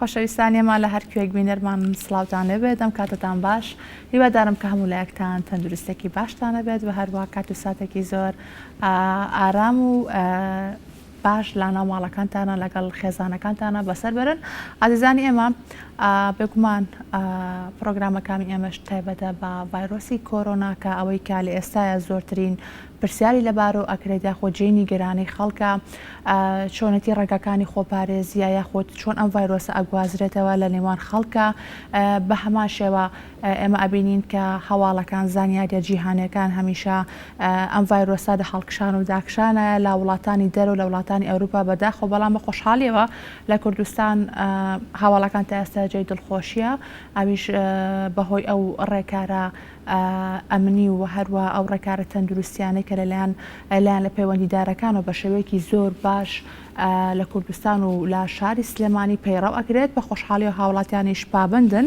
خۆشەویستان ئێمە لە هەر کوێک بینەرمان سڵاوتان لێبێت ئەم کاتەتان باش هیوادارم کە هەموو لایەکتان تەندروستێکی باشتان هەبێت و هەروە کات و ساتێکی زۆر ئارام و باش لاناو ماڵەکانتانە لەگەڵ خێزانەکانتانە بەسەر بەرن ئازیزانی ئێمە بێگومان پرۆگرامەکانی ئێمەش تایبەتە بە ڤایرۆسی کۆرۆنا کە ئەوەی کە لە ئێستاە زۆرترین پرسیاری لەبارەوە ئەکرێت یاخود جێی نیگەرانی خەڵکە چۆنێتی ڕێگاکانی خۆپارێزیە یاخود چۆن ئەم ڤایرۆسە ئەگوازرێتەوە لە نێوان خەڵکە بە هەمان شێوە ئێمە ئەبینین کە هەواڵەکان زانیاریە جیهانیەکان هەمیشە ئەم ڤایرۆسە لە هەڵکشان و داکشانە لە وڵاتانی دەرەوە لە وڵاتانی ئەوروپا بەداخەوە بەڵام بە خۆشحاڵیەوە لە کوردستان هەواڵەکان تا ئێستا جێی دڵخۆشیە ئەویش بەهۆی ئەو ڕێکارە ئەمنی و هەروەها ئەو ڕێکارە تەندروستیانەی کە لەلایەن لایەنە پەیوەندیدارەکانەوە بە شێوەیەکی زۆر باش لە کوردستان و لە شاری سلێمانی پەیڕەو ئەکرێت بە خۆشحاڵیەوە هاوڵاتیانیش پابەندن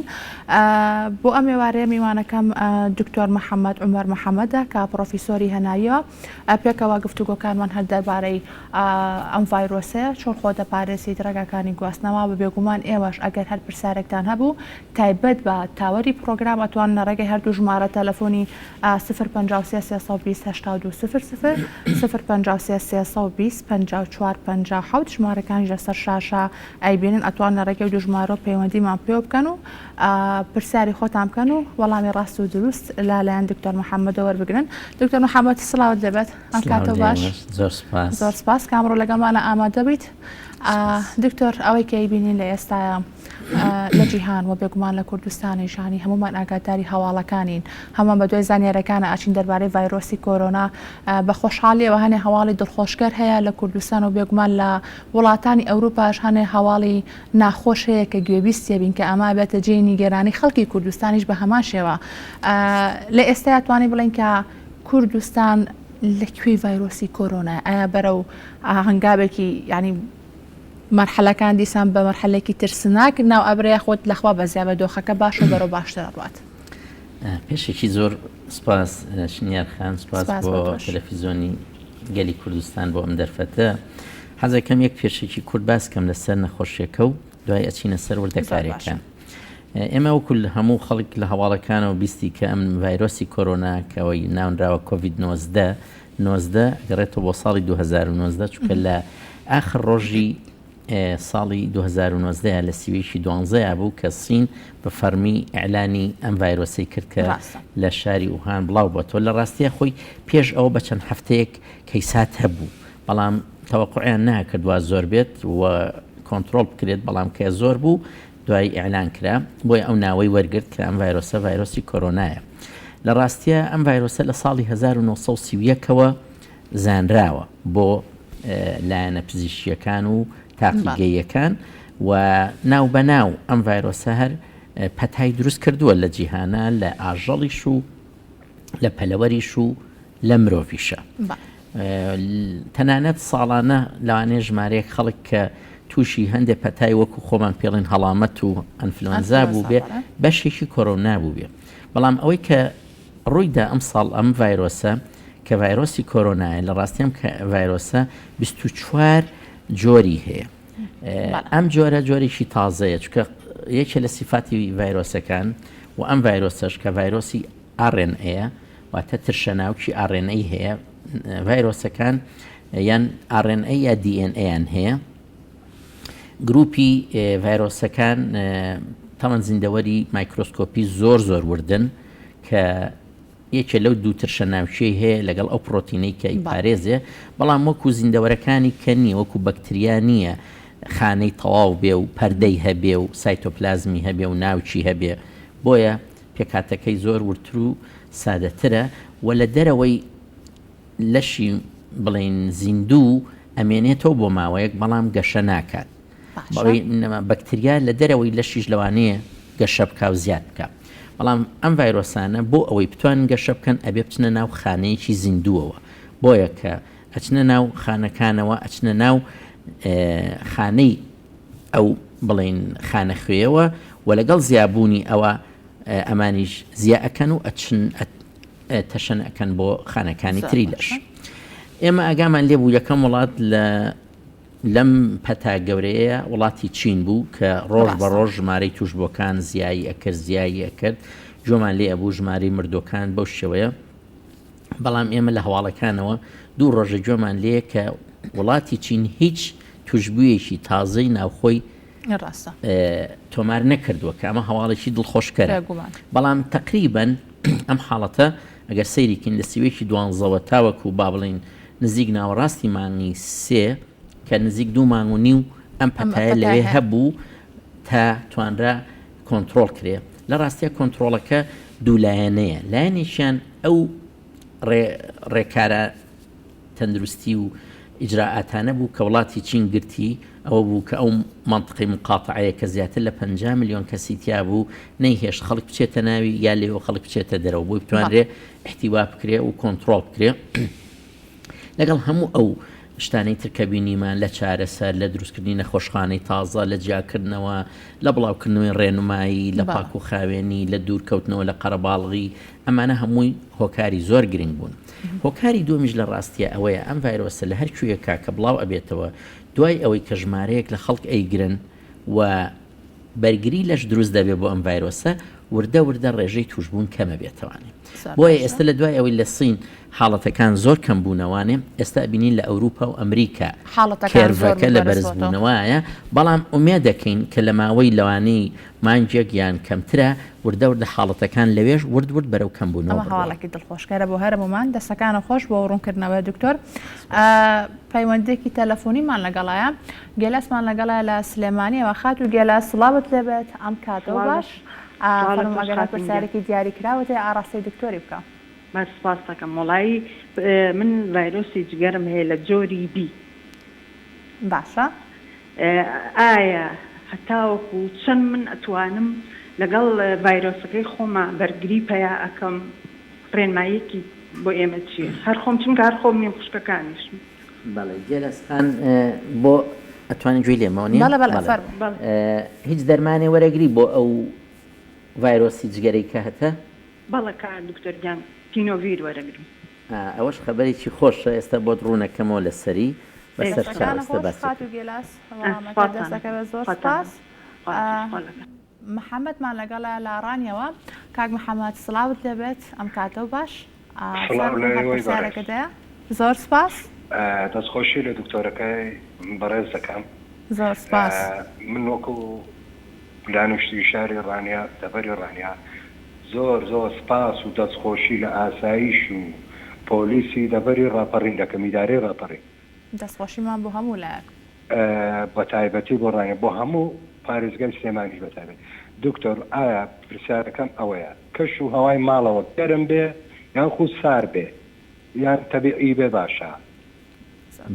بۆ ئەم ئێوارەیە میوانەکەم دکتۆر محەممەد عومەر محەممەدە کە پڕۆفیسۆری هەناویە پێکەوە گفتوگۆکانمان هەر دەربارەی ئەم ڤایرۆسەیە چۆن خۆ دەپارێزیت ڕێگاکانی گواستنەوە بە بێگومان ئێوەش ئەگەر هەر پرسیارێکتان هەبوو تایبەت بە تاوەری پڕۆگرام ئەتوانن لە ڕێگەی هەردوو ژمارە تەلەفۆنی 053 320 82 00 053 320 54 57 ژمارەکانیش لەسەر شاشە ئەیبینن ئەتوانن لە ڕێگەی دوو ژمارەوە پەیوەندیمان پێوە بکەن و پرسیاری خۆتان بکەن و وەڵامی ڕاست و دروست لە لایەن دکتۆر محەممەدەوە وەربگرن. دکتۆر محەممەد سڵاوت لێبێت ئەم کاتە باش. زۆر سپاس. زۆر سپاس کە ئەمڕۆ لەگەڵمانە ئامادە بیت. دکتۆر ئەوەی کە ئەیبینین لە ئێستایا لە جیهان و بێگومان لە کوردستانیش هانی هەموومان ئاگاداری هەواڵەکانین هەمووان بە دوای زانیارەکانە ئەچین دەربارەی ڤایرۆسی کۆرۆنا بە خۆشحاڵیەوە هەنێ هەواڵی دڵخۆشکەر هەیە لە کوردستان و بێگومان لە وڵاتانی ئەوروپاش هەنێ هەواڵی ناخۆش هەیە کە گوێبیستی بین کە ئەمە بێتە جێی نیگەرانی خەڵکی کوردستانیش بە هەمان شێوە لە ئێستایا توانی بڵێین کە کوردستان لە کوێی ڤایرۆسی کۆرۆنا ئایا بەرەو هەنگاوێکی یانی مەرحەلەکان دیسان بە مەرحەلێکی ترسناک ناو ئەبرێ یاخود لەخوا بەزیا بە دۆخەکە باشە و بەرەو باشتر ئەڕوات. پێشەکی زۆر سپاس شنیار خان سپاس بۆ تەلەفیزۆنی گەلی کوردستان بۆ ئەم دەرفەتە حەزەکەم یەک پێشەکی کورت باس کەم لەسەر نەخۆشیەکە و دوای ئەچینە سەر وردەکاریەکان ئێمە وەکو هەموو خەڵک لە هەواڵەکانەوە بیستی کە ئەم ڤایرۆسی کۆرۆنا کەەوەی ناونراوە کۆڤید 19 19 گەڕێتەوە بۆ ساڵی 2019 چونکە لە ئاخر ڕۆژی ساڵی 2019 لە سیویکی دوانزەیا بوو کە سین بە فەرمی ئیعلانی ئەم ڤایرۆسەی کرد کە لە شاری ئوهان بڵاو بۆتەوە لە ڕاستییا خۆی پێش ئەوە بە چەند هەفتەیەک کەیسات هەبوو بەڵام تەوەقوعیان ناکرد وا زۆر بێت و کۆنترۆڵ بکرێت بەڵام کە زۆر بوو دوای ئیعلان کرا بۆیە ئەو ناوەی وەرگرت کە ئەم ڤایرۆسە ڤایرۆسی کۆرۆنایە. لە ڕاستیا ئەم ڤایرۆسە لە ساڵی 1931 ەوە زانراوە بۆ لایەنە پزیشکییەکان و تاقیگەییەکان و ناو بە ناو ئەم ڤایرۆسە هەر پەتای دروست کردووە لە جیهانە لە ئاژەڵیش و لە پەلەوەریش و لە مرۆڤیشە. تەنانەت ساڵانە لەوانەیە ژمارەیەک خەڵک کە تووشی هەندێک پەتای وەکو خۆمان پێڵین هەڵامەت و ئەنفلۆنزا بووبێ بەشێکی کۆرۆنا بووبێ بەڵام ئەوەی کە ڕوویدا ئەم ساڵ ئەم ڤایرۆسە کە ڤایرۆسی کۆرۆنایە لە ڕاستیم کە ڤایرۆسە 24 جۆری هەیە ئەم جۆرە جۆرێکی تازەیە چکە یەکێ لە سیفاتی ڤایرۆسەکان و ئەم ڤایرۆسەش کە ڤایرۆسی RNA واتە ترشە ناوکی RNA هەیە، ڤایرۆسەکان یان RNA یا DNA یان هەیە. گروپی ڤایرۆسەکان تەمەن زیندەوەری مایکرۆسکۆپی زۆر زۆر وردن کە یەکێ لەو دوو ترشە ناوکیەی هەیە لەگەڵ ئەو پرۆتینەی کە ئیپارێزێ بەڵام وەکو زیندەوەرەکانی کە نییە وەکو بەکتریا نییە خانەی تەواو بێ و پەردەی هەبێ و سایتۆپلازمی هەبێ و ناوکی هەبێ بۆیە پێکهاتەکەی زۆر وردتر و سادەترە و لە دەرەوەی لەشی بڵێین زیندوو ئەمێنێتەوە بۆ ماوەیەک بەڵام گەشە ناکات. بەکتریا لە دەرەوەی لەشیش لەوانەیە گەشە بکا و زیاد بکا بەڵام ئەم ڤایرۆسانە بۆ ئەوەی بتوانن گەشە بکەن ئەبێ بچنە ناو خانەیەکی زیندووەوە بۆیە کە ئەچنە ناو خانەکانەوە ئەچنە ناو خانەی ئەو بڵێین خانە خوێیەوە و لەگەڵ زیابوونی ئەوە ئەمانیش زیا ئەکەن و ئەچن تەشەن ئەکەن بۆ خانەکانی تری لەش. ئێمە ئاگامان لێ بوو یەکەم وڵات لە. لەم پەتا گەورەیە وڵاتی چین بوو کە ڕۆژ بە ڕۆژ ژمارەی تووشبووەکان زیایی ئەکرد زیایی ئەکرد گوێمان لێ ئەبوو ژمارەی مردووەکان بەو شێوەیە بەڵام ئێمە لە هەواڵەکانەوە دوو ڕۆژە گوێمان لێ کە وڵاتی چین هیچ توشبوویەکی تازەی ناوخۆی ڕاستە تۆمار نەکردووە کە ئەمە هەواڵێکی دڵخۆشکەرە بەڵام تقریبن ئەم حاڵەتە ئەگەر سەیریکین لە سیوەکی دوانزەوە تاوەکو با بڵین نزیک ناوەڕاستی مانگی سێ کە نزیک دوو مانگ و نیو ئەم پەتایە لەوێ هەبوو تا توانرا کۆنترۆڵ کرێ لە ڕاستیا کۆنترۆڵەکە دوولایەنەیە لایەنێکیان ئەو ڕێکارە تەندروستی و ئیجرائاتانە بوو کە وڵاتی چین گرتی ئەوە بوو کە ئەو مەنتقەی مقاتعەیە کە زیاتر لە 50 ملیۆن کەسی تیا بوو نەیهێشت خەڵک بچێتە ناوی یا لێوە خەڵک بچێتە دەرەوە بۆی بتوانرێ احتیوا بکرێ و کۆنترۆڵ بکرێ. لەگەڵ هەموو ئەو شتانەی تر کە بینیمان لە چارەسەر، لە دروستکردنی نەخۆشخانەی تازە، لە جیاکردنەوە، لە بڵاوکردنەوەی ڕێنمایی، لە پاک و خاوێنی، لە دوورکەوتنەوە لە قەرەباڵغی، ئەمانە هەمووی هۆکاری زۆر گرنگ بوون. هۆکاری دووەمیش لە ڕاستیا ئەوەیە ئەم ڤایرۆسە لە هەر کوێیەکا کە بڵاو ئەبێتەوە دوای ئەوەی کە ژمارەیەک لە خەڵک ئەیگرن و بەرگری لەش دروست دەبێت بۆ ئەم ڤایرۆسە، وردە وردە ڕێژەی تووشبوون کەمەبێتەوانێ. بۆیە ئێستا لە دوای ئەوەی لە سین حاڵەتەکان زۆر کەم بوونەوانێ، ئێستا ئەبینین لە ئەوروپا و ئەمریکا curve ەکە لە بەرزبوونەوەیە، بەڵام ئومێدەکەین کە لە ماوەی لەوانەی مانگێک یان کەمترە وردە وردە حاڵەتەکان لەوێش ورد ورد بەرەو کەمبوونەوە ئەمە بڕوا. هەواڵێکی دڵخۆشکەرە بۆ هەرموومان. دەستەکانت خۆش بۆ ڕوونکردنەوەی دکتۆر. پەیوەندیەکی تەلەفۆنیمان لەگەڵایە گێلاسمان لەگەڵایە لە سلێمانیەوە خاتوو گێلاس سڵاوت لێبێت ئەم کاتەو باش فەرموو ئەگەر هەر پرسیارێکی دیاری کراوت هەیە ئاڕاستەی دکتۆری بکە. بەس سپاست دەکەم وەڵایی من ڤایرۆسی جگەرم هەیە لە جۆری بی. باشە. ئایا هەتاوەکو چەند من ئەتوانم لەگەڵ ڤایرۆسەکەی خۆما بەرگری پەیا ئەکەم ڕێنماییەکی بۆ ئێمە چیە هەر خۆم چونکە هەر خۆم نیم خوشکەکانیشم. بەڵێ گێلاس خان بۆ ئەتوانی گوێی لێمەوە نیە؟ بەڵێ بەڵێ فەرموو. بەڵێ. هیچ دەرمانێ وەرەگری بۆ ئەو ڤایرۆسی جگەرەی کە هەتە؟ بەڵێ کاک دکتۆر گیان تینۆڤیر وەرەگرم. ئا ئەوەش خەبەرێکی خۆشە ئێستا بۆت ڕوونەکەمەوە لەسەری بەسەر چاو دەستەکانت ئێستا خۆش باسی خاتوو ئەکەم. گێلاس وەڵامەکەت سوپاستان دەست ئەکەوێت زۆر خواتان سوپاس. خواتان لەگەڵ. محەمەدمان لەگەڵە لە ڕانیەوە. کاک محەمەد سڵاوت لێبێت ئەم کاتەو باش. سڵاو لە فەرموو هەر ئێوەی بەڕێز. پرسیارێکت هەیە زۆر سپاس. دەستخۆشی لە دکتۆرەکەی بەڕێز دەکەم. زۆر سپاس. من وەکو دانیشتوی شاری ڕانیە دەڤەری ڕانیە زۆر زۆر سپاس و دەستخۆشی لە ئاسایش و پۆلیسی دەڤەری ڕاپەڕین دەکەم ئیدارەی ڕاپەڕین. دەستخۆشیمان بۆ هەموو لایەک. بەتایبەتی بۆ ڕانیە بۆ هەموو پارێزگای سلێمانیش بەتایبەت دکتۆر ئایا پرسیارەکەم ئەوەیە کەش و هەوای ماڵەوە گەرم بێ یان خو سار بێ یان تەبیعی بێ باشە؟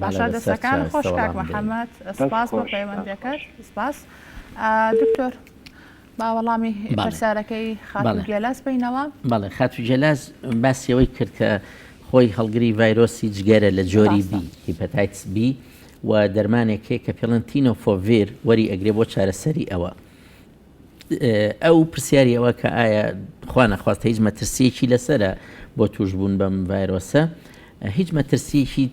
بەڵێ باشە بەسەر دەستەکان چاو خۆش ئێستا کاک وەڵام دەیەم. محمد دەست سپاس بۆ خۆش دەست پەیوەندیەکەت خۆش. سپاس دکتۆر با وەڵامی بەڵێ پرسیارەکەی خاتوو بەڵێ گێلاس بەینەوە. بەڵێ خاتوو گێلاس باسی ئەوەی کرد کە خۆی هەڵگری ڤایرۆسی جگەرە لە جۆری ڕاستە. بی، Hepatitis B، و دەرمانێک هەیە کە پێڵێن تینۆفۆڤیر وەری ئەگرێ بۆ چارەسەری ئەوە. ئەو پرسیاری ئەوە کە ئایا خوا نەخواستە هیچ مەترسیەکی لەسەرە بۆ توشبوون بەم ڤایرۆسە هیچ مەترسیەکی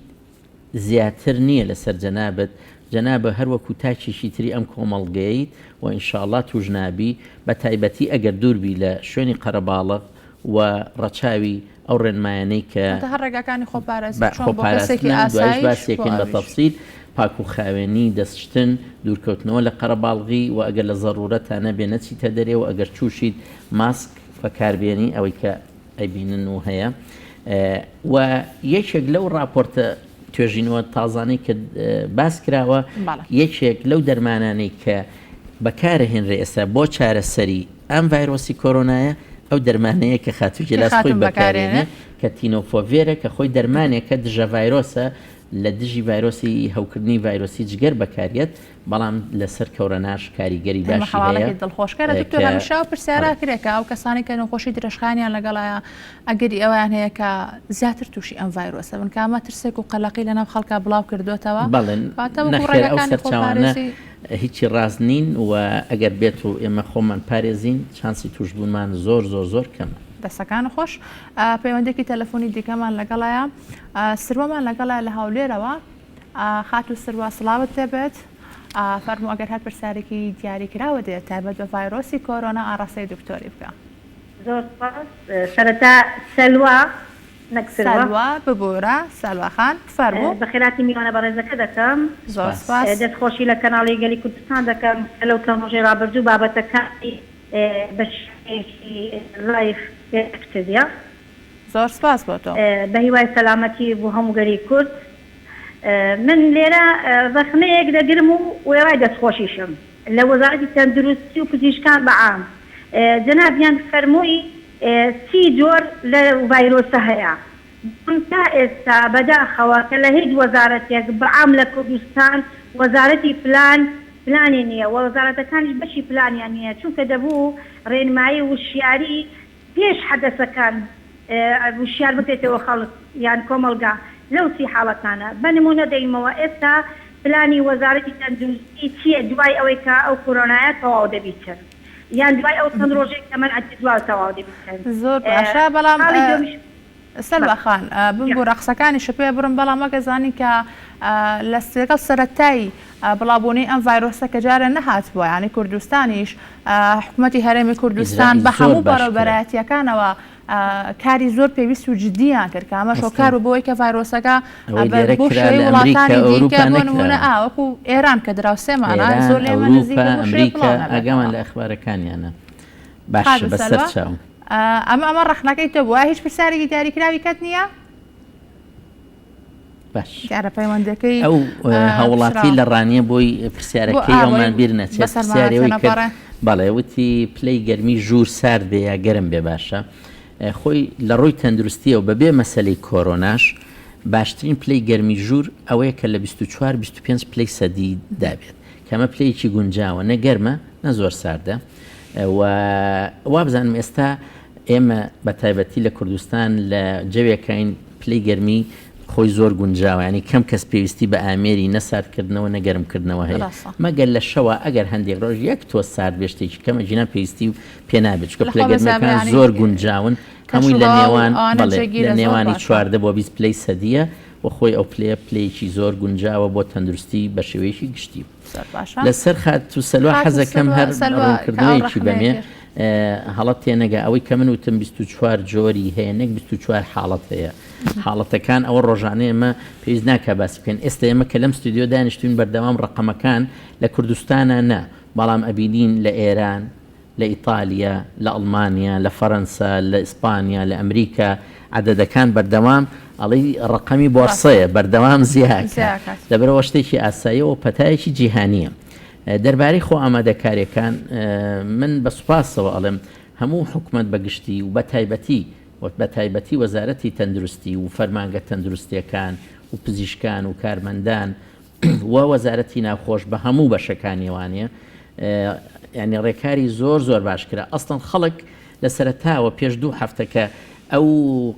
زیاتر نییە لەسەر جەنابت جەنابە هەر وەکو تاکێکی تری ئەم کۆمەڵگەیت و ئینشاءاللە توش نابی بە تایبەتی ئەگەر دووربی لە شوێنی قەرەباڵغ و ڕەچاوی ئەو ڕێنمایانەی کە واتە هەر ڕێگاکانی خۆپارێزی بە چۆن بۆ کەسێکی خۆپاراستنە دوایش ئاسایش باسی بۆ ئەکەین بە ئەویش. تەفسیل پاک و خاوێنی دەست شتن دوورکەوتنەوە لە قەرەباڵغی و ئەگەر لە زەڕوورەتا نەبێ نەچیتە دەرێ و ئەگەر چووشیت ماسک بەکاربێنی ئەوەی کە ئەیبینن و هەیە و یەکێک لەو ڕاپۆرتە توێژینەوە تازانەی کە باس کراوە یەکێک لەو دەرمانانەی کە بەکارەهێنرێ ئێستا بۆ چارەسەری ئەم ڤایرۆسی کۆرۆنایە ئەو دەرمانەیە کە خاتوو گێلاس خۆی بەکارێنێ کە تینۆفۆڤێرە کە خۆی دەرمانێکە دژە ڤایرۆسە لە دژی ڤایرۆسی هەوکردنی ڤایرۆسی جگەر بەکاریەت بەڵام لەسەر کەورەناش کاریگەری ئەمە باشی هەیە هەواڵێکی دڵخۆشکەرە دکتۆر کە هەمیشە ئەو پرسیارە بەڵێ. ئەکرێ کە ئەو کەسانەی کە نەخۆشی درێژخایەنیان لەگەڵایە ئەگەری ئەوەیان هەیە کە زیاتر تووشی ئەم ڤایرۆسە بن کە ئەمە ترسێک و قەلەقی لەناو خەڵکا بڵاو کردووەتەوە بەڵێ کەواتە وەکوو نەخێر ئەو ڕێگاکانی سەرچاوانە خۆپارێزی هیچی ڕاست نین و ئەگەر بێت و ئێمە خۆمان پارێزین چانسی تووشبوونمان زۆر زۆر زۆر کەمە. دەستەکانت خۆش. پەیوەندیەکی تەلەفۆنی دیکەمان لەگەڵایە سروەمان لەگەڵایە لە هەولێرەوە. خاتوو سروە سڵاوت لێبێت فەرموو ئەگەر هەر پرسیارێکی دیاری کراوت هەیە تایبەت بە ڤایرۆسی کۆرۆنا ئاڕاستەی دکتۆری بکە. زۆر سوپاس سەرەتا سەلوا نەک سروە. سەلوا ببورە سەلوا خان فەرموو. بەخێرهاتی میوانە بەڕێزەکە دەکەم. زۆر سوپاس. دەست خۆشی لە کەناڵی گەلی کوردستان دەکەم کە لەو چەند ڕۆژەی ڕابردوو بابەتەکانی بە شێوەیەکی live پێشکەش کردیە. زۆر سپاس بۆ تۆ. بە هیوای سەلامەتی بۆ هەموو گەلی کورد. من لێرە ڕەخنەیەک دەگرم و وێڕای دەستخۆشیشم لە وەزارەتی تەندروستی و پزیشکان بە عام. جەنابیان فەرمووی سی جۆر لە ڤایرۆسە هەیە. بەڵام تا ئێستا بەداخەوە کە لە هیچ وەزارەتێک بە عام لە کوردستان وەزارەتی پلان پلانی نییە و وەزارەتەکانیش بەشی پلانیان نییە چونکە دەبوو ڕێنمایی وشیاری پێش حەدەسەکان وشیار بکرێتەوە خەڵک یان کۆمەڵگا لەو سی حاڵەتانە. بە نموونە دەیمەوە ئێستا پلانی وەزارەتی تەندروستی چییە دوای ئەوەی کە ئەو کۆرۆنایە تەواو دەبیتن یان دوای ئەو چەند ڕۆژەی کە مەنع تدواو تەواو دەبیتن؟ زۆر باشە بەڵام خاڵی دووەمیش سەلوا خان بمبورە قسەکانیشت پێ بڕم بەڵام وەک ئەزانین کە لە لەگەڵ سەرەتای بڵاوبوونەی ئەم ڤایرۆسە کە جارێ نەهاتبووە یانی کوردستانیش حکومەتی هەرێمی کوردستان ئیجرائیش بە زۆر هەموو باش کرا. بەڕێوەبەرایەتییەکانەوە کاری زۆر پێویست و جدییان کرد کە ئەمەش هۆکار بوو بۆ ئەوەی کە ڤایرۆسەکە ئەوەی بە لێرە بۆ کرا شێوەی لە ئەمریکا وڵاتانی دیکە ئەوروپا بۆ نموونە نەکراوە. ئا وەکوو ئێران کە دراوسێمانە ئێران، زۆر لێمە ئەوروپا، نزیکە بۆ شێوەی ئەمریکا بڵاو نەبێتەوە. ئاگامان لە ئەخبارەکانیانە. باشە خاتوو بەسەر سەلوا چاو. ئەمە ئەمە ڕەخنەکەی تۆ بوو ئایا هیچ پرسیارێکی دیاریکراوی کەت نییە؟ باش دیارە پەیوەندەکەی ئەو هاوڵاتی پچڕاوە. لە ڕانیە بۆی بۆ پرسیارەکەی ئا ئەومان بۆی بیر نەچێت بەسەرمانا پرسیاری ئەوەی کرد تێنەپەڕێ. بەڵێ وتی پلەی گەرمی ژوور سارد بێ یا گەرم بێ باشە خۆی لە ڕووی تەندروستیەوە بەبێ مەسەلەی کۆرۆناش باشترین پلەی گەرمی ژوور ئەوەیە کە لە 24 25 پلەی سەدی دابێت کە ئەمە پلەیەکی گونجاوە نە گەرمە نە زۆر ساردە و وابزانم ئێستا ئێمە بە تایبەتی لە کوردستان لە جەوێکین پلەی گەرمی خۆی زۆر گونجاوە ینی کەم کەس پێویستی بە ئامێری نە ساردکردنەوە نە گەرمکردنەوە هەیە مەگەر لە شەوە ئەگەر هەندێک ڕۆژ یەک تۆ سارد بێ شتێکی کەمە ژینا پێویستی و پێ نابێت چونکە پلە گەرمەکان زۆر گونجاون هەمووی لە نێوان لە نێوانی 14 بۆ 20 پلەی سەدیە و خۆی ئەو پلەیە پلەیەکی زۆر گونجاوە بۆ تەندروستی بە شێوەیەکی گشتی. لەسەر خاتوو سەلوا حەزەکەم هەر ڕوونکردنەوەیەکی بەمێ هەڵە تێنەگا ئەوەی کە من وتم 24 جۆری هەیە نەک 24 حاڵەت هەیە حاڵەتەکان ئەوە ڕۆژانە ئێمە پێویست ناکە باسی بکەین ئێستا ئێمە کە لەم ستودیۆ دانیشتوین بەردەوام ڕقەمەکان لە کوردستانە نا بەڵام ئەبینین لە ئێران لە ئیتالیا، لە ئەڵمانیا، لە فەرەنسا، لە ئیسپانیا، لە ئەمریکا عەدەدەکان بەردەوام ئەڵێی ڕەقەمی بۆرسەیە بەردەوام زیاکات لەبەرئەوە شتێکی ئاساییە و پەتایەکی جیهانییە. دەربارەی خۆ ئامادەکاریەکان من بە سوپاسەوە ئەڵێم هەموو حکومەت بە گشتی و بە تایبەتی و بە تایبەتی وەزارەتی تەندروستی و فەرمانگە تەندروستیەکان و پزیشکان و کارمەندان و وەزارەتی ناوخۆش بە هەموو بەشەکانیەوانە یانی ڕێکاری زۆر زۆر باش کرا ئەسڵەن خەڵک لە سەرەتاوە پێش دوو هەفتە کە ئەو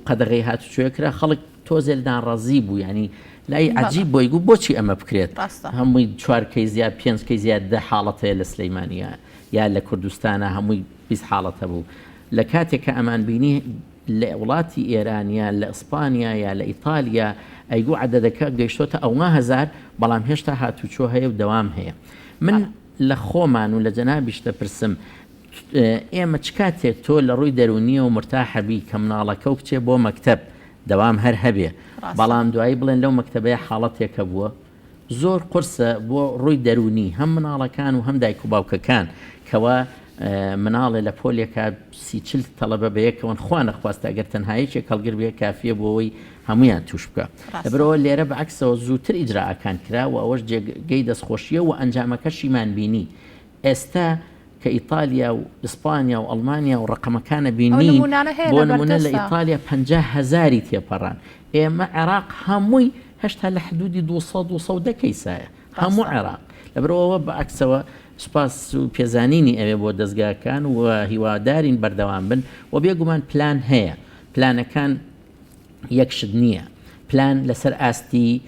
قەدەغەی هاتوچۆیە کرا خەڵک تۆزێل ناڕازی بوو ینی لای عجیب بۆی گوو بۆچی ئەمە بکرێت هەمووی چوار کەی زیاد پێنج کەی زیاد دە حاڵەت هەیە لە سلەیمانە یا لە کوردستانە هەمووی 20 حاڵەت هەبوو لە کاتێک کە ئەمان بینی لە وڵاتی ئێران یا لە ئیسپانیا یا لە ئیتالیا ئەیگوو عەدەدەکە گەیشتۆتە ئەونا هەزار بەڵام هێشتا هاتوچۆ هەیە و دەوام هەیە من لە خۆمان و لە جەنابیشت دەپرسم ئێمە چ کاتێک تۆ لە ڕووی دەروونیەوە مرتاحە بی کە مناڵەکەو بچێ بۆ مەکتەب دەوام هەر هەبێ بەڵام دوایی بڵێن لەو مەکتەبەیە حاڵەتێک هەبووە زۆر قورسە بۆ ڕووی دەروونی هەم مناڵەکان و هەم دایک و باوکەکان کەوا مناڵێ لە پۆلێکا سی چل تەڵەبە بەیەکەوەن خوا نەخواستە ئەگەر تەنها یەکێک هەڵگر بێ کافیە بۆ ئەوەی هەموویان توش بکا لەبەرئەوە لێرە بە عەکسەوە زووتر ئیجرائەکان کرا و ئەوەش جێگەی دەستخۆشیە و ئەنجامەکەشیمان بینی ئێستا کە ئیتالیا و ئیسپانیا و ئەڵمانیا و ڕەقەمەکانە ئەو بینین نموونانە هەیە بۆ لە نموونە لە بەردەستە. ئیتالیا 50 هەزاری تێپەڕان ئێمە عێراق هەمووی هێشتا لە حدودی 200 210 کەیسایە هەموو ڕاستە. عێراق لەبەرئەوە بە عەکسەوە سوپاس و پێزانینی ئەوێ بۆ دەزگاکان و هیوادارین بەردەوام بن و بێگومان پلان هەیە پلانەکان یەک شت نییە پلان لەسەر ئاستی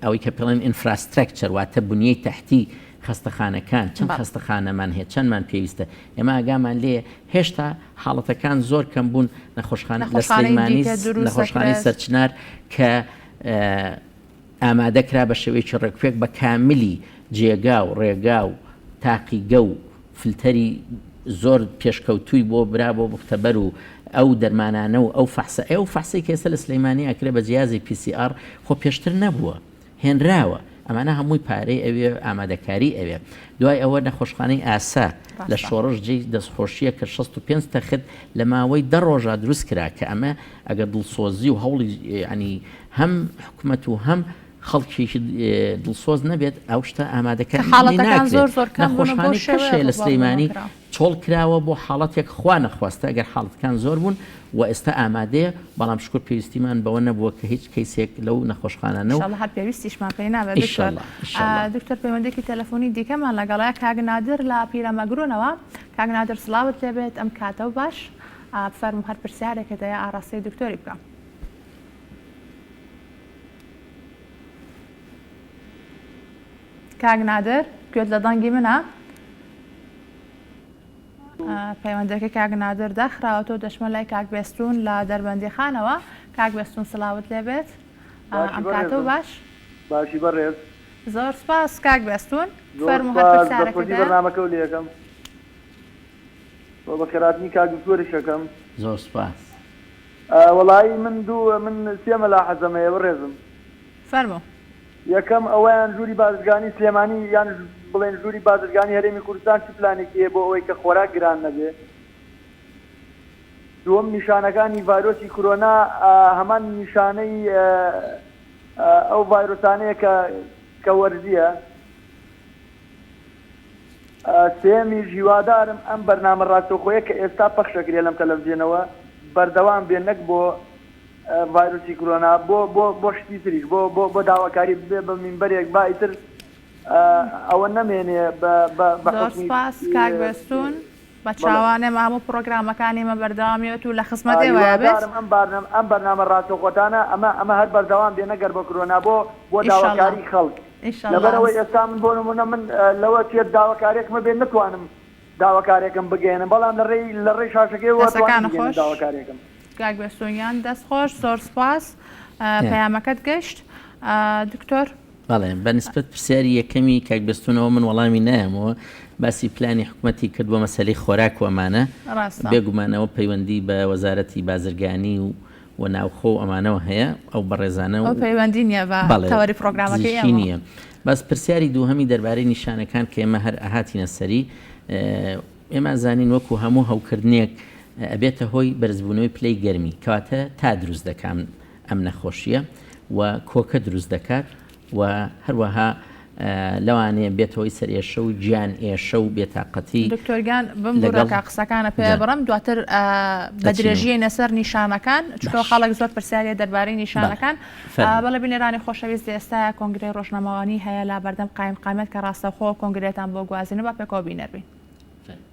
ئەوەی کە پێڵێن infrastructure واتە بنیەی تەحتی خەستەخانەکان چەند خەستەخانەمان هەیە چەندمان پێویستە ئێمە ئاگامان لێ هێشتا حاڵەتەکان زۆر کەم بوون نەخۆشخانە لە سلەیمانی نەخۆشخانەی سەرچنار کە. ئامادە کرا بە شێوەیەکی ڕێکوپێک بە کاملی جێگا و ڕێگا و تاقیگە و فلتەری زۆر پێشکەوتووی بۆ برا بۆ مختبەر و ئەو دەرمانانە و ئەو فەحسە ئەو فەحسەی کە ئێستا لە سلەیمانی ئەکرێ بە جیازی PCR خۆ پێشتر نەبووە هێنراوە ئەمانە هەمووی پارەی ئەوێ ئامادەکاری ئەوێ دوای ئەوە نەخۆشخانەی ئاسا لە شۆڕش جێی دەستخۆشیە کە 65 تەخت لە ماوەی دە ڕۆژا دروست کرا کە ئەمە ئەگەر دڵسۆزی و هەوڵی ینی هەم حکومەت و هەم خەڵکێکی دڵسۆز نەبێت ئەو شتە ئامادەکە حاڵەتەکان زۆر زۆر کەم بوون و بەو نەخۆشخانەی کەش شێوەیە هەیە لە ڕووبەڕوو سلەیمانی نەکرا. چۆڵ کراوە بۆ حاڵەتێک خوا نەخواستە ئەگەر حاڵەتەکان زۆر بوون و ئێستا ئامادەیە بەڵام شکور پێویستیمان بەوە نەبووە کە هیچ کەیسێک لەو نەخۆشخانانە و ئیشەڵا هەر پێویستیشمان پێی نابێت دکتۆر. ئیشەڵا ئیشەڵا. دکتۆر پەیوەندیەکی تەلەفۆنی دیکەمان لەگەڵە کاک نادر لە پیرەمەگرونەوە کاک نادر سڵاوت لێبێت ئەم کاتەو باش فەرموو هەر پرسیارێکت هەیە ئاڕاستەی دکتۆری بکە. کاک نادر گوێت لە دەنگی منە؟ پەیوەندەکەی کاک نادر داخراوە تۆ دەچمە لای کاک بێستون لە دەربەندیخانەوە کاک بێستون سلاوت لێبێت ئەم کاتە و باش باشی بەڕێز زۆر سپاس کاک بێستون فەرموو هەر پرسیارێکت هەیە بەرنامەکە و لێکەم بۆ بەخێراتنی کاک دکتۆریش ئەکەم. زۆر سپاس. وەڵایی من دوو من سێ مەلاحەزەم هەیە بەڕێزم. فەرموو. یەکەم ئەوەیان ژووری بازرگانی سلێمانی یان بڵێن ژووری بازرگانی هەرێمی کوردستان چ پلانێکی هەیە بۆ ئەوەی کە خۆراک گران نەبێ؟ دووەم نیشانەکانی ڤایرۆسی کرۆنا هەمان نیشانەی ئەو ڤایرۆسانەیە کە کە وەرزییە؟ سێیەمیش هیوادارم ئەم بەرنامە ڕاستەوخۆیە کە ئێستا پەخش ئەکرێ لەم تەلەفزیۆنەوە بەردەوام بێ نەک بۆ ڤایرۆسی کرۆنا بۆ بۆ بۆ شتی تریش بۆ بۆ بۆ داواکاری ببێ بە مینبەرێک با ئیتر ئەوە نەمێنێ بە بە بە زۆر حوکمی سپاس کاک بێستوون. بە بەڵێ. چاوان ئێمە هەموو پڕۆگرامەکانی ئێمە بەردەوامیەت و لە خزمەت ئێوەیا بێت. هیوادارم ئەم بارنەم ئەم بەرنامە ڕاستەوخۆتانە ئەمە ئەمە هەر بەردەوام بێ نەگەر بۆ کرۆنا بۆ بۆ ئیشەڵا داواکاری خەڵک ئیشەڵا. لەبەرئەوەی ئێستا من بۆ نمونە من لەوە چێت داواکارێکم هەبێ نەتوانم داواکارێکم بگەیەنم بەڵام لە ڕێی لە ڕێی شاشەکەیەوە توانیم دەسەکانت بگەیەنم خۆش داواکارێکم. کاک بێستون گیان دەست خۆش زۆر سپاس پەیامەکەت گەشت دکتۆر. بەڵێ بە نسبەت پرسیاری یەکەمی کاک بێستونەوە من وەڵامی نایەمەوە باسی پلانی حکومەتی کرد بۆ مەسەلەی خۆراک و ئەمانە ڕاستە. بێگومانەوە پەیوەندی بە وەزارەتی بازرگانی و و ناوخۆ و ئەمانەوە هەیە ئەو بەڕێزانە و ئەو پەیوەندی نییە بە بەڵێ تەوەری پرۆگرامەکەی پزیشکی ئێمەوە. نییە بەس پرسیاری دووهەمی دەربارەی نیشانەکان کە ئێمە هەر ئەهاتینە سەری ئێمە ئەزانین وەکو هەموو هەوکردنێک ئەبێتە هۆی بەرزبوونەوەی پلەی گەرمی کەواتە تا دروست دەکا ئەم نەخۆشییە و کۆکە دروست دەکات و هەروەها لەوانەیە بێتە هۆی سەرئێشە و گیان ئێشە و بێتاقەتی دکتۆر گیان بمبورە لەگەڵ کە قسەکانە پێ جان بڕم دواتر بە دەچینەوە درێژیەینە سەر نیشانەکان چونکە باش خەڵک زۆر پرسیاریە دەربارەی بەڵێ نیشانەکان فەرموو. بەڵێ بینەرانی خۆشەویست لە ئێستایا کۆنگرەی ڕۆژنامەوانی هەیە لە بەردەم قایمقامیەت کە ڕاستەوخۆ کۆنگرەتان بۆ گوازینەوە با پێکەوە بینەر بین. فەرموو.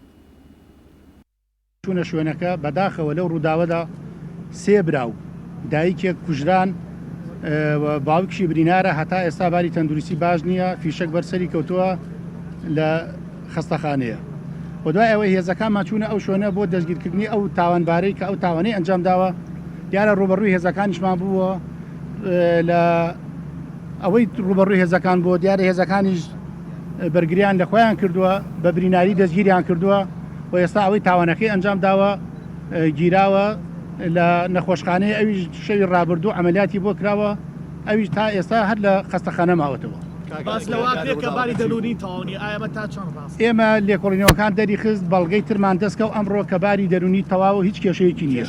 چوونە شوێنەکە، بەداخەوە لەو ڕووداوەدا سێ برا و دایکێک کوژران و باوکیشی برینارە، هەتا ئێستا باری تەندروستی باش نییە، فیشەک بەر سەری کەوتووە لە خەستەخانەیە و دوای ئەوەی هێزەکانمان چوونە ئەو شوێنە بۆ دەستگیرکردنی ئەو تاوانبارەی کە ئەو تاوانەی ئەنجامداوە، دیارە ڕووبەڕووی هێزەکانیشمان بووە لە ئەوەی ڕووبەڕووی هێزەکان بووە، دیارە هێزەکانیش بەرگریان لە خۆیان کردووە، بە بریناری دەستگیریان کردووە. و ئێستا ئەوەی تاوانەکەی ئەنجام داوە گیراوە لە نەخۆشخانەیە ئەویش شەوی ڕابردوو عەمەلیاتی بۆ کراوە ئەویش تا ئێستا هەر لە خەستەخانە ماوەتەوە. باس لەوە ئەکرێت کە باری دەروونی تەواو نییە، ئایا ئەمە تا چەند ڕاستە؟ ئێمە لێکۆڵینەوەکان دەریخست بەڵگەی ترمان دەست کەوت ئەمڕۆ کە باری دەروونی تەواوە و هیچ کێشەیەکی نییە.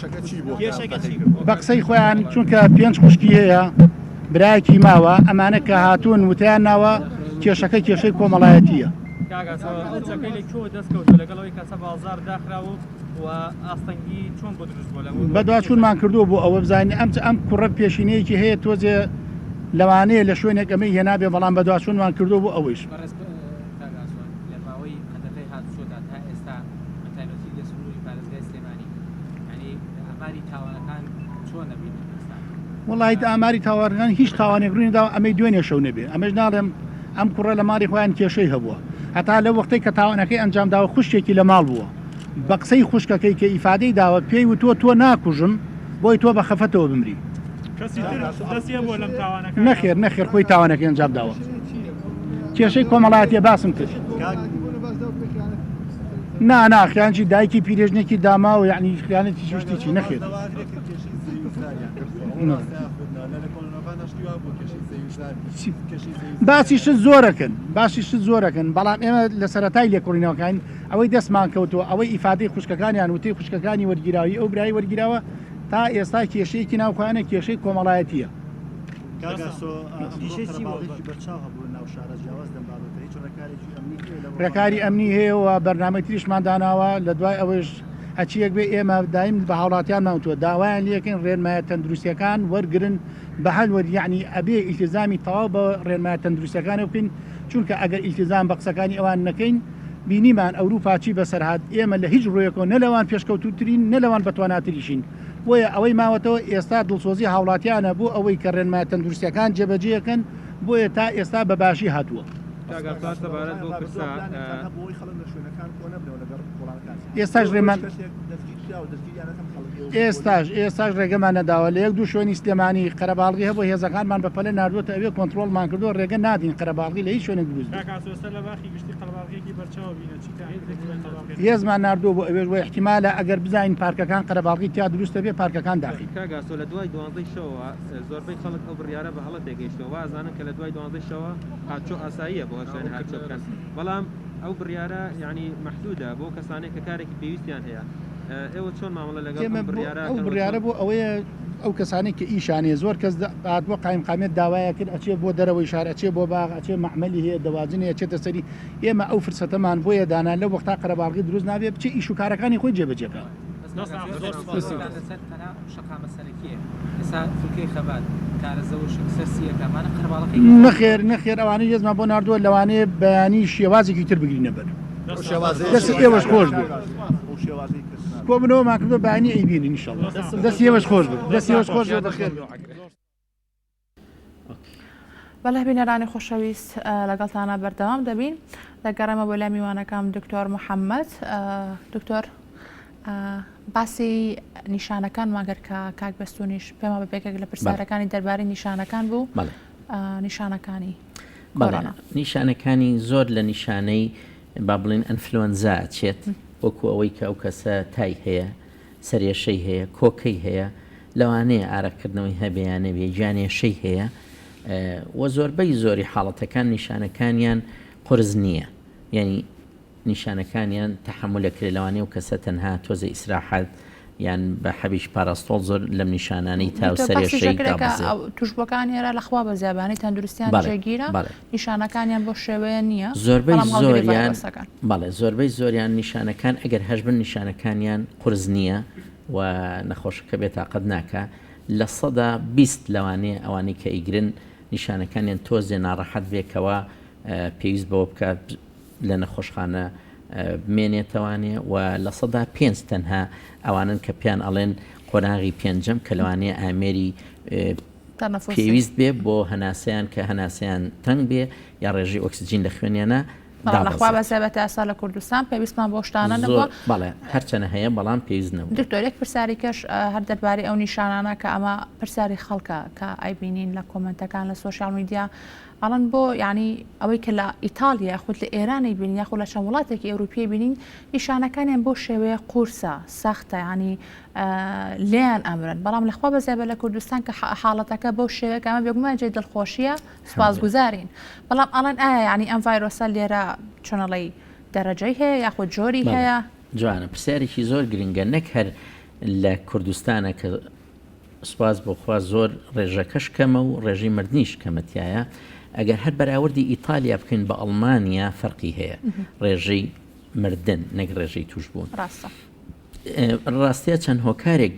کێشەکە چی بوو؟ بە قسەی خۆیان چونکە پێنج خوشکی هەیە برایەکی ماوە ئەمانە کە هاتوون وتەیان ناوە کێشەکە کێشەی کۆمەڵایەتییە. کاک ئاسۆ ئەو چەکەی لە کوێوە دەست کەوتوە لەگەڵ ئەوەی کەسە بازاڕ داخراوە و ئاستەنگی چۆن بۆ دروست بووە لە بەدواچوونمان کردووە بۆ ئەوە بزانین ئەم ئەم کوڕە پێشینەیەکی هەیە تۆزێ لەوانەیە لە شوێنێک ئەمەی هێنابێ بەڵام بەدواچوونمان کردووە بۆ ئەوەیش. بەڕێز کاک ئاسۆ لە ماوەی قەدەغەی هاتوچۆدا تا ئێستا بە تایبەتی لە سنووری پارێزگای سلێمانی یانی ئاماری تاوانەکان چۆن ئەبینن ئێستا؟ وەڵاهی ئاماری تاوانەکان هیچ تاوانێک ڕووی نەداوە ئەمەی دوێنێ شەو نەبێ ئەمەش ناڵێم ئەم کوڕە لە ماڵی خۆیان کێشەی هەبووە هەتا لەو وەختەی کە تاوانەکەی ئەنجام داوە خوشکێکی لە ماڵ بووە بە قسەی خوشکەکەی کە ئیفادەی داوە پێی وتووە تۆ ناکوژم بۆی تۆ بە خەفەتەوە بمری. نەخێر نەخێر خۆی تاوانەکەی ئەنجام داوە کێشەی کۆمەڵایەتیە باسم کرد نا نا خیانەتی دایکی پیرێژنێکی داماوە یعنی خیانەتی شتی چی نەخێر باسی شت زۆرەکەن باسی شت زۆرەکەن بەڵام ئێمە لە سەرەتای لێکۆڵینەوەکان ئەوەی دەستمان کەوتووە ئەوەی ئیفادەی خوشکەکانیان وتەی خوشکەکانی وەرگیراوی ئەو برای وەرگیراوە تا ئێستا کێشەیەکی ناوخۆیانە کێشەی کۆمەڵایەتیە. کاک ئاسۆ ئەمڕۆ قەرەباڵغێکی بەرچاو هەبوو لە ناو شارە جیاواز لەم بابەتە هیچ ڕێکارێکی ئەمنی هەیە لەم ڕێکاری ئەمنی هەیە و بەرنامەی تریشمان داناوە لە دوای ئەوەیش هەچیەک بێ ئێمە دایم بە هاوڵاتیانمان وتووە داوایان لێکەین ڕێنمایە تەندروستیەکان وەرگرن بە هەل وەر یەعنی ئەبێ ئیلتیزامی تەواو بە ڕێنمایە تەندروستیەکانەوە بکەین چونکە ئەگەر ئیلتیزام بە قسەکانی ئەوان نەکەین بینیمان ئەوروپا چی بەسەر هات، ئێمە لە هیچ ڕوویەکەوە نە لەوان پێشکەوتووترین نە لەوان بەتواناتریشین، بۆیە ئەوەی ماوەتەوە ئێستا دڵسۆزی هاوڵاتیانە بۆ ئەوەی کە ڕێنمایە تەندروستیەکان جێبەجێکەن، بۆیە تا ئێستا بە باشی هاتووە. کاک ئاسۆ سەبارەت بەو پرسە، ئێستاش ڕێمان ئێستاش ئێستاش ڕێگەمان نەداوە لە یەک دوو شوێنی سلێمانی قەرەباڵغی هەبوو هێزەکانمان بە پەلە ناردووەتە ئەوێ کۆنتڕۆڵمان کردووە ڕێگە نادەین قەرەباڵغی لە هیچ شوێنێک دروست بێت. کاک ئاسۆ ئێستا لە باخی گشتی قەرەباڵغیەکی بەرچاو بینە چیتان کردووە بۆ قەرەباڵغیەکە؟ هێزمان ناردووە بۆ ئەوێش وە ئیحتیمالە ئەگەر بزانین پارکەکان قەرەباڵغی تیا دروست دەبێت پارکەکان داخین. کاک ئاسۆ لە دوای دوانزەی شەوەوە زۆربەی خەڵک ئەو بڕیارە بە هەڵە تێگەیشتووە وا ئەزانن کە لە دوای دوانزەی شەوە هاتچۆ ئاساییە بۆ هەر شوێنێ هاتچۆ بکەن بەڵام ئەو بڕیارە یانی مەحدودە بۆ کەسانێک کە کارێکی پێویستیان هەیە ئێوە چۆن مامەڵە لەگەڵ ئێمە ئەم بۆ بڕیارە ئەو ئەکەن و بڕیارە چۆن بۆ ئەوەیە ئەو کەسانەی کە ئیشیان هەیە زۆر کەس هاتووە قایمقامیەت داوایە کرد ئەچێ بۆ دەرەوەی شار ئەچێ بۆ باغ ئەچێ مەعمەلی هەیە دەواجن هەیە ئەچێتە سەری ئێمە ئەو فرسەتەمان بۆیە دانا لەو وەختا قەرەباڵغی دروست نابێ بچێ ئیش و کارەکانی خۆی جێبەجێ کا. بەس کاک ئاسۆ زۆر سوپاس دەکەم لەسەر تەنها ئەم شەقامە سەرەکیە ئێستا فلکەی خەبات کارەزە وشک سەر سیەکە ئەمانە قەرەباڵغێکی زۆر نەخێر نەخێر ئەوانەی هێزمان بۆ ناردووە لەوانەیە بەیانی شێوازێکی تر بگرینە بەر. دەستی ئێوەش خۆش بێ. کۆبوونەوەمان کردووە بەیانی ئەیبینین ان شاء اللە. دەستی ئێوەش خۆش بێ. دەستی ئێوەش خۆش بێ بەخێر بێن. بەڵێ بینەرانی خۆشەویست لەگەڵتانە بەردەوام دەبین دەگەڕێمە بۆ لای میوانەکەم دکتۆر محەممەد دکتۆر باسی نیشانەکان ماگەر کە کاک بەستونیش پێما بە پێکێک لە پرسیارەکانی دەربارەی نیشانەکان بوو نیشانەکانی نیشانەکانی زۆر لە نیشانەی با بڵێن ئەنفلۆنزا ئەچێت وەکو ئەوەی کە ئەو کەسە تای هەیە سەرێشەی هەیە کۆکەی هەیە لەوانەیە ئارەقکردنەوەی هەبێ یا نەبێ گیانێشەی هەیە و زۆربەی زۆری حاڵەتەکان نیشانەکانیان قورس نییە یعنی نیشانەکانیان تەحەمول ئەکرێ لەوانەیە ئەو کەسە تەنها تۆزێ ئیسراحەت یان بە حەبیش پاراستۆڵ زۆر لەم نیشانانەی تا و دکتۆر باسی سەرێشەی ژەکرێکە دابەزێ. ئەو توشبوەکان هێرا لە خوا بەزیابانی تەندروستیان بەڵێ جێگیرە بەڵێ. نیشانەکانیان بەو شێوەیە نییە زۆربەی بەڵام هەڵگری زۆریان ڤایرۆسەکەن. بەڵێ زۆربەی زۆریان نیشانەکان ئەگەر هەشبن نیشانەکانیان قورس نییە و نەخۆشەکە بێتاقەت ناکا 20% لەوانەیە ئەوانەی کە ئەیگرن نیشانەکانیان تۆزێ ناڕەحەت بێ کەوا پێویست بەوە بکات لە نەخۆشخانە بمێنێتەوانێ و 5% تەنها ئەوانەن کە پێیان ئەڵێن قۆناغی پێنجەم کە لەوانەیە ئامێری پێویست بێ بۆ هەناسەیان کە هەناسەیان تەنگ بێ یا ڕێژەی ئۆکسجین لە خوێنیانە بەڵام لەخوا بەزیابەت ئێستا لە کوردستان پێویستمان بۆ شتانە نەبووە. بەڵێ هەرچەنە هەیە بەڵام پێویست نەبوو. دکتۆر یەک پرسیاری کەش هەر دەربارەی ئەو نیشانانە کە ئەمە پرسیاری خەڵکە کە ئەیبینین لە کۆمێنتەکان لە سۆشیال میدیا ئەڵێن بۆ یانی ئەوەی کە لە ئیتاڵیا یاخود لە ئێران ئەیبینین یاخود لە چەند وڵاتێکی ئەوروپی ئەیبینین نیشانەکانیان بەو شێوەیە قورسە سەختە یانی لێیان ئەمرن بەڵام لەخوا بەزیابە لە کوردستان کە حاڵەتەکە بەو شێوەیە کە ئەمە بێگومان جێی دڵخۆشیە سوپاسگوزارین بەڵام ئەڵێن ئایا یانی ئەم ڤایرۆسە لێرە چۆنەڵی دەرەجەی هەیە یاخود جۆری هەیە؟ جوانە پرسیارێکی زۆر گرنگە نەک هەر لە کوردستانە کە سوپاس بۆ خوا زۆر ڕێژەکەش کەمە و ڕێژەی مردنیش کەمە تیایا ئەگەر هەر بەراوردی ئیتالیا بکەین بە ئەڵمانیا فەرقی هەیە ڕێژەی مردن نەک ڕێژەی توشبوون ڕاستە ڕاستە چەند هۆکارێک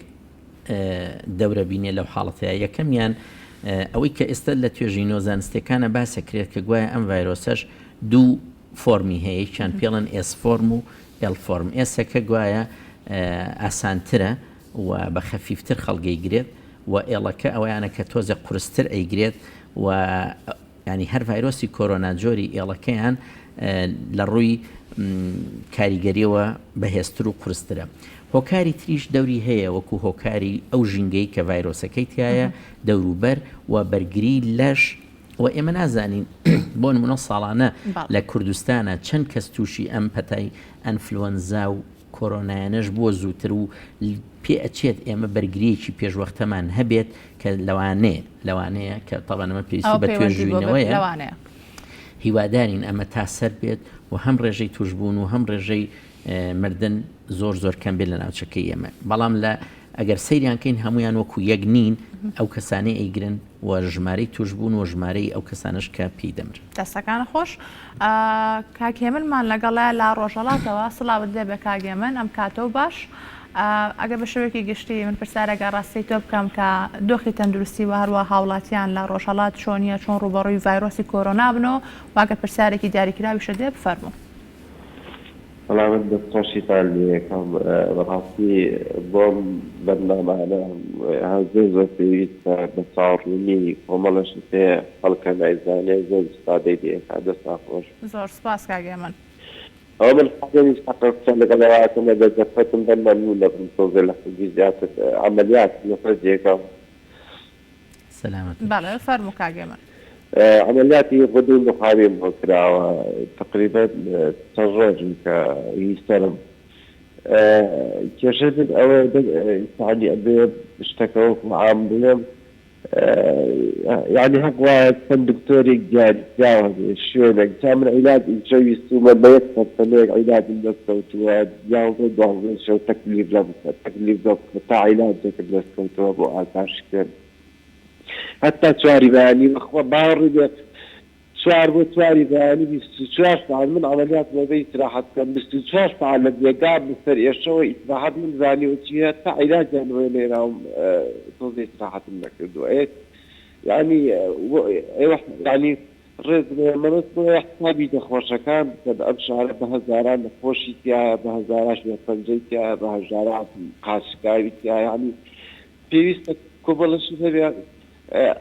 دەورە بینێ لەو حاڵەتەیە یەکەمیان ئەوەی کە ئێستا لە توێژینەوە زانستیەکانە باسەکرێت کە گوایە ئەم ڤایرۆسەش دوو فۆرمی هەیە یەکیان پێڵێن S form و L form S ەکە گوایە ئاسانترە و بە خەفیفتر خەڵک ئەیگرێت و L ەکە ئەوەیانە کە تۆزێک قورستر ئەیگرێت و ینی هەر ڤایرۆسی کۆرۆنا جۆری L ەکەیان. لە ڕووی کاریگەریەوە بەهێزتر و قورسترە. هۆکاری تریش دەوری هەیە وەکو هۆکاری ئەو ژینگەی کە ڤایرۆسەکەی تیایە، دەوروبەر و بەرگری لەش و ئێمە نازانین بۆ نمونە ساڵانە لە کوردستانە چەند کەس تووشی ئەم پەتای ئەنفلوەنزا و کۆرۆنایانەش بووە زووتر و پێ ئەچێت ئێمە بەرگریەکی پێشوەختەمان هەبێت کە لەوانەیە لەوانەیە کە تەبعەن ئەمە پێویستی بە توێژینەوەیە هیوادارین ئەمە تا سەر بێت و هەم ڕێژەی توشبوون و هەم ڕێژەی مردن زۆر زۆر کەم بێت لە ناوچەکەی ئێمە بەڵام لە ئەگەر سەیریان کەین هەمویان وەکو یەک نین ئەو کەسانەی ئەیگرن و ژمارەی توشبوون و ژمارەی ئەو کەسانەش کە پێی دەمرن. دەستەکانت خۆش. کاک هێمنمان لەگەڵە لە ڕۆژهەڵاتەوە سڵاوت لێبێ کاک هێمن ئەم کاتەو باش. ئەگەر بە شێوەیەکی گشتی من پرسیارێک ئاڕاستەی تۆ بکەم کە دۆخی تەندروستی و هەروە هاوڵاتیان لە ڕۆژهەڵات چۆنیە چۆن ڕووبەڕووی ڤایرۆسی کۆرۆنا بنەوە و ئەگەر پرسیارێکی دیاریکراویشت هەیە بفەرموو. وەڵا من دەست خۆشیتان لێکەم بەڕاستی بۆم بەرنامانە زۆر زۆر پێویستە بە چاوڕوونی کۆمەڵە شت هەیە خەڵکە نایزانێ زۆر ئیسفادەی لێ ئەکا دەستان خۆش. زۆر سوپاس کاک هێمن. ئەوە من حەزەنیش حەقە قسە لەگەڵ ئەوە ئەکەم ئەگەر دەرفەتم بەن مەمنون دەبم تۆزێ لە خەڵکی زیاتر عەمەلیات لەسەر جێگەم. سەلامەت بیت. بەڵێ فەرموو کاک هێمن. عەمەلیاتی غودەی نوخاویم بۆ کراوە تەقریبەن چەند ڕۆژن کە هی سەرم کێشەی من ئەوەیە یەعنی ئەبێ شتەکە وەکو عام بڵێم یەعنی هەق وایە چەند دکتۆرێک دیاری کراو هەبێ شوێنێک جا من عیلاج ئیجرە ویستومە بە یەک سەرسەنەیەک عیلاجم دەست کەوتووە یانزە دوانزەی شەو تەکلیف لەم تەکلیف لەم تا عیلاجێکم دەست کەوتووە بۆ ئازارشکێن هەتا چواری بەیانی بەخوا باوەڕی بێ چوار بۆ چواری بەیانی 24 سەعات من عەمەلیاتم ئەبێ ئیسراحەت بکەم 24 سەعات لە جێگا بە سەر ئێشەوە ئیسراحەت من زانیوە چیە تا عیلاجیان بۆ نێراوم تۆزێ ئیسراحەتم نەکردووە ئێ یانی ئێوە یانی ڕێز لێ مەبەست بۆیە حسابی نەخۆشەکان بکەن ئەم شارە بە هەزاران نەخۆشی تیایە بە هەزاران شێرپەنجەی تیایە بە هەزاران قاچکاوی تیایە یانی پێویستە کۆمەڵە شت هەبێ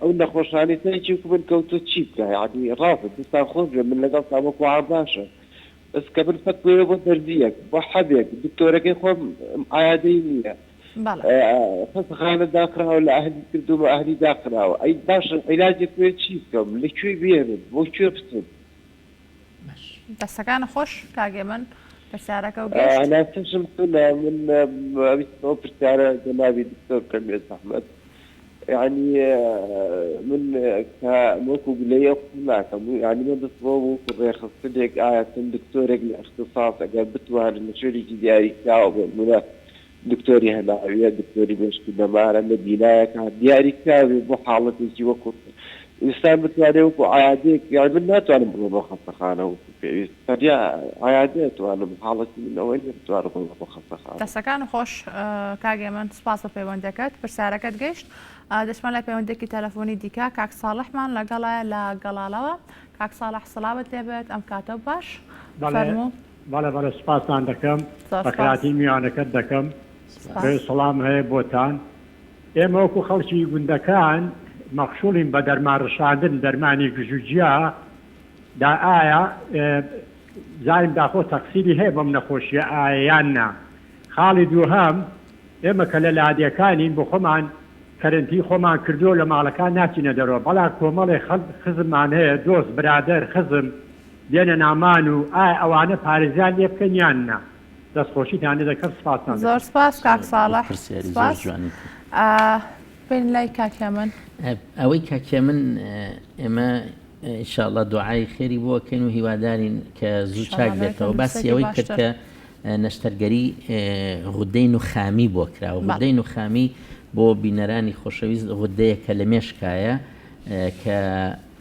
ئەو نەخۆشانەی تا یەکێک من کەوتوە چی بکا یەعنی ڕاستە دەستان خۆش بێ من لەگەڵتان وەکو عام باشە بەس کە من فەک بێ بۆ دەرزیەک بۆ حەبێک دکتۆرەکەی خۆم عیادەی نییە خەستەخانە داخراوە لە ئەهلی کردومە ئەهلی داخراوە ئەی باشە عیلاجێک بێ چی بکەم لە کوێ بێنم بۆ کوێ بچم دەستەکانت خۆش کاک هێمن پرسیارەکە و گەشت. هەناسەشم تونە من ئەویستم ئەو پرسیارە جەنابی دکتۆر بکەم بێ زەحمەت یانی من کە وەکو گلەیی ئەو قسە ناکەم یانی من بەس بۆ وەکو ڕێکخستنێک ئایا چەند دکتۆرێک لە ئیختیساس ئەگەر بتوانن لە شوێنێکی دیاریکراوە بۆ نمونە دکتۆری هەناویە، دکتۆری مێشکی دەمارە لە بینایەکا دیاری کراوێ بۆ حاڵەتێکی وەکو ئینسان بتوانێ وەکو عیادەیەک یانی من ناتوانم بڕۆم بۆ خەستەخانە وەکو پێویست تەنیا عیادە ئەتوانم حاڵەتی من ئەوە نیە بتوانم بڕۆم بۆ خەستەخانە. دەستەکانت خۆش کاک هێمن سوپاس بۆ پەیوەندیەکەت پرسیارەکەت گەیشت دەچمە لای پەیوەندیەکی تەلەفۆنی دیکە کاک ساڵحمان لەگەڵە لە گەڵاڵەوە کاک ساڵح سڵاوت لێبێت ئەم کاتەو باش فەرموو. بەڵێ بەڵێ سوپاستان دەکەم بەخێرهاتنی میوانەکەت دەکەم ڕێز سڵام هەیە بۆتان ئێمە وەکو خەڵکی گوندەکان مەخشوڵین بە دەرمان ڕشاندن دەرمانی گژوگیا دا ئایا زانیم داخۆ تەقسیری هەیە بەم نەخۆشیە ئایا یان نا خاڵی دووهەم ئێمە کە لە لادێکانین بۆ خۆمان کەرنتی خۆمان کردووە لە ماڵەکان ناچینە دەرەوە بەڵام کۆمەڵێ خەڵک خزممان هەیە دۆست برادەر خزم دێنە ناومان و ئایا ئەوانە پارێزیان لێ بکەن یان نا؟ دەست خۆشیتان لێ دەکەم سپاستان زۆر دەکەم. سپاس کاک ساڵح پرسیاری زۆر سپاس جوانی کرد. بین لای کاک هێمن. ئەوەی کاک هێمن ئێمە ان شاء اللە دوعای خێری بۆ ئەکەین و هیوادارین کە زوو چاک ئیشەڵا لای بێتەوە باسی تەندروستیەکی ئەوەی کرد باشتر. کە نەشتەرگەری غودەی نوخامی بۆ کراوە بەڵێ. غودەی نوخامی بۆ بینەرانی خۆشەویست غودەیەکە لە مێشکایە کە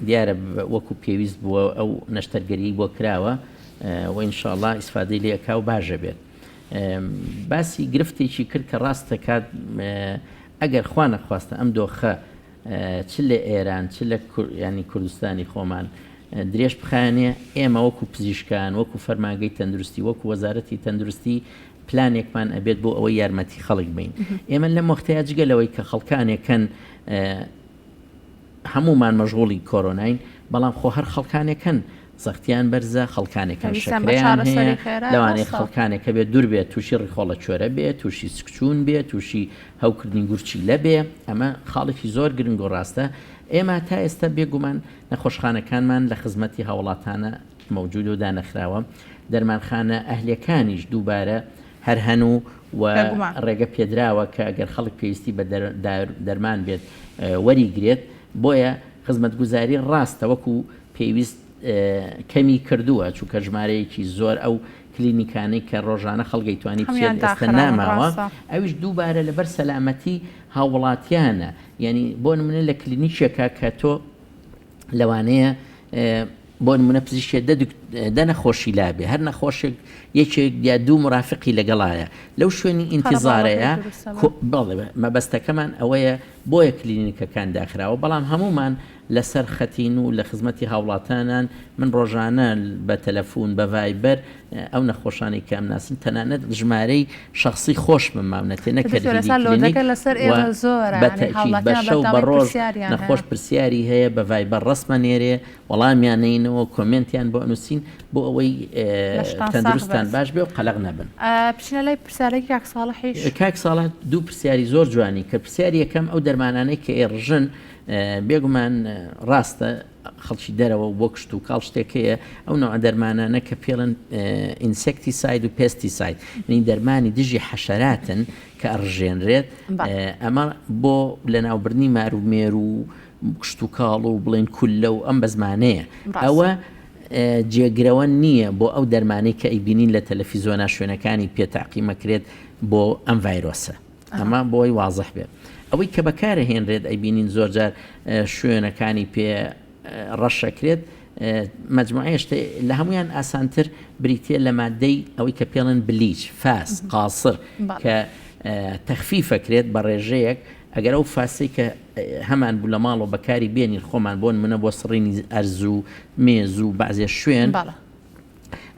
دیارە وەکو پێویست بووە ئەو نەشتەرگەریەی بۆ کراوە و ان شاء اللە ئیسفادەی لێ ئەکا و باش ئەبێت باسی گرفتێکی کرد کە ڕاست دەکات ئەگەر خوا نەخواستە ئەم دۆخە چ لە ئێران چ لە ینی کوردستانی خۆمان درێژ بخایەنێ ئێمە وەکو پزیشکان وەکو فەرمانگەی تەندروستی وەکو وەزارەتی تەندروستی پلانێکمان ئەبێت بۆ ئەوەی یارمەتی خەڵک بین ئێمە لەم وەختەیە جگە لەوەی کە خەڵکانێکن هەموومان مەشغوڵی کۆرۆناین بەڵام خۆ هەر خەڵکانێک هەن. زەختیان بەرزە، خەڵکانێکان شەکرەیان هەیە، لەوانەیە خەڵکانێک هەبێت دوور بێت تووشی ڕیخۆڵە کوێرە بێت، تووشی سکچوون بێت، تووشی هەوکردنی گورچیلە بێ، ئەمە خاڵێکی زۆر گرنگ و ڕاستە، ئێمە تا ئێستا بێگومان نەخۆشخانەکانمان لە خزمەتی هاوڵاتانە مەوجودە و دانەخراوە، دەرمانخانە ئەهلیەکانیش دووبارە هەر هەن و و ڕێگە پێدراوە کە گەر خەڵک پێویستی بە دەرمان بێت وەریگرێت، بۆیە خزمەتگوزاری ڕاستە وەکو پێویست کەمی کردووە، چونکە ژمارەیەکی زۆر ئەو کلینیکانەی کە ڕۆژانە خەڵک ئەیتوانی بچێت ئێستا ناماوە، ئەویش دووبارە لەبەر سەلامەتی هاووڵاتیانە، یانی بۆ نمونە لە کلینیکێکا کە تۆ لەوانەیە بۆ نمونە پزیشکێ دە نەخۆشی لابێ هەر نەخۆشێک یەکێک یا دوو مرافقی لەگەڵایە لەو شوێنی ئینتیزارەیە بەڵێ مەبەستەکەمان ئەوەیە بۆیە کلینیکەکان داخراوە بەڵام هەموومان لەسەر خەتین و لە خزمەتی هاوڵاتانان، من ڕۆژانە بە تەلەفون، بە ڤایبەر ئەو نەخۆشانەی کە ئەمناسن تەنانەت ژمارەی شەخسی خۆشمم ماونەتێ نەک دکتۆر هەر ئێستا هیدی لۆدەکە کلینیک لەسەر و ئێوە زۆرە بە یانی تەئکید بە هاوڵاتیان شەو بە بەردەوامی ڕۆژ پرسیاریان نەخۆش هەیە. پرسیاری هەیە بە ڤایبەر ڕەسمە نێرێ وەڵامیان نەینەوە کۆمێنتیان بۆ ئەنوسین بۆ ئەوەی لەشتان ساغ تەندروستتان بێت. باش بێ و قەلەق نەبن. بچینە لای پرسیارێکی کاک ساڵحیش. کاک ساڵح دوو پرسیاری زۆر جوانی کرد، پرسیاری یەکەم ئەو دەرمانانەی کە ئێڕژن بێگومان ڕاستە خەڵکی دەرەوە و بۆ کشتوکاڵ شتێک هەیە ئەو نوع دەرمانانە کە پێڵن insecticide و pesticide یعنی دەرمانی دژی حەشەراتن کە ئەڕژێنرێت ئەمە بۆ لەناوبردنی مار و مێر و کشتوکاڵ و بڵێن کوللە و ئەم بەزمانەیە ئەوە جێگرەوە نییە بۆ ئەو دەرمانەی کە ئەیبینین لە تەلەفیزۆنا شوێنەکانی پێ تاقیمەکرێت بۆ ئەم ڤایرۆسە. ئەمە بۆی وازح بێت ئەوەی کە بەکارەهێنرێت ئەیبینین زۆرجار شوێنەکانی پێ ڕەشەکرێت مجموعەیە شتێ لە هەمویان ئاسانتر بریتە لە مادەی ئەوەی کە پێڵێن bleach فاس قاسر کە تەخفیفەکرێت بە ڕێژەیەک ئەگەر ئەو فاسی کە هەمان بوو لە ماڵەوە بەکاری بێنین خۆمان بۆن منە بۆ سڕینی ئەرز و مێز و بەعزێ شوێن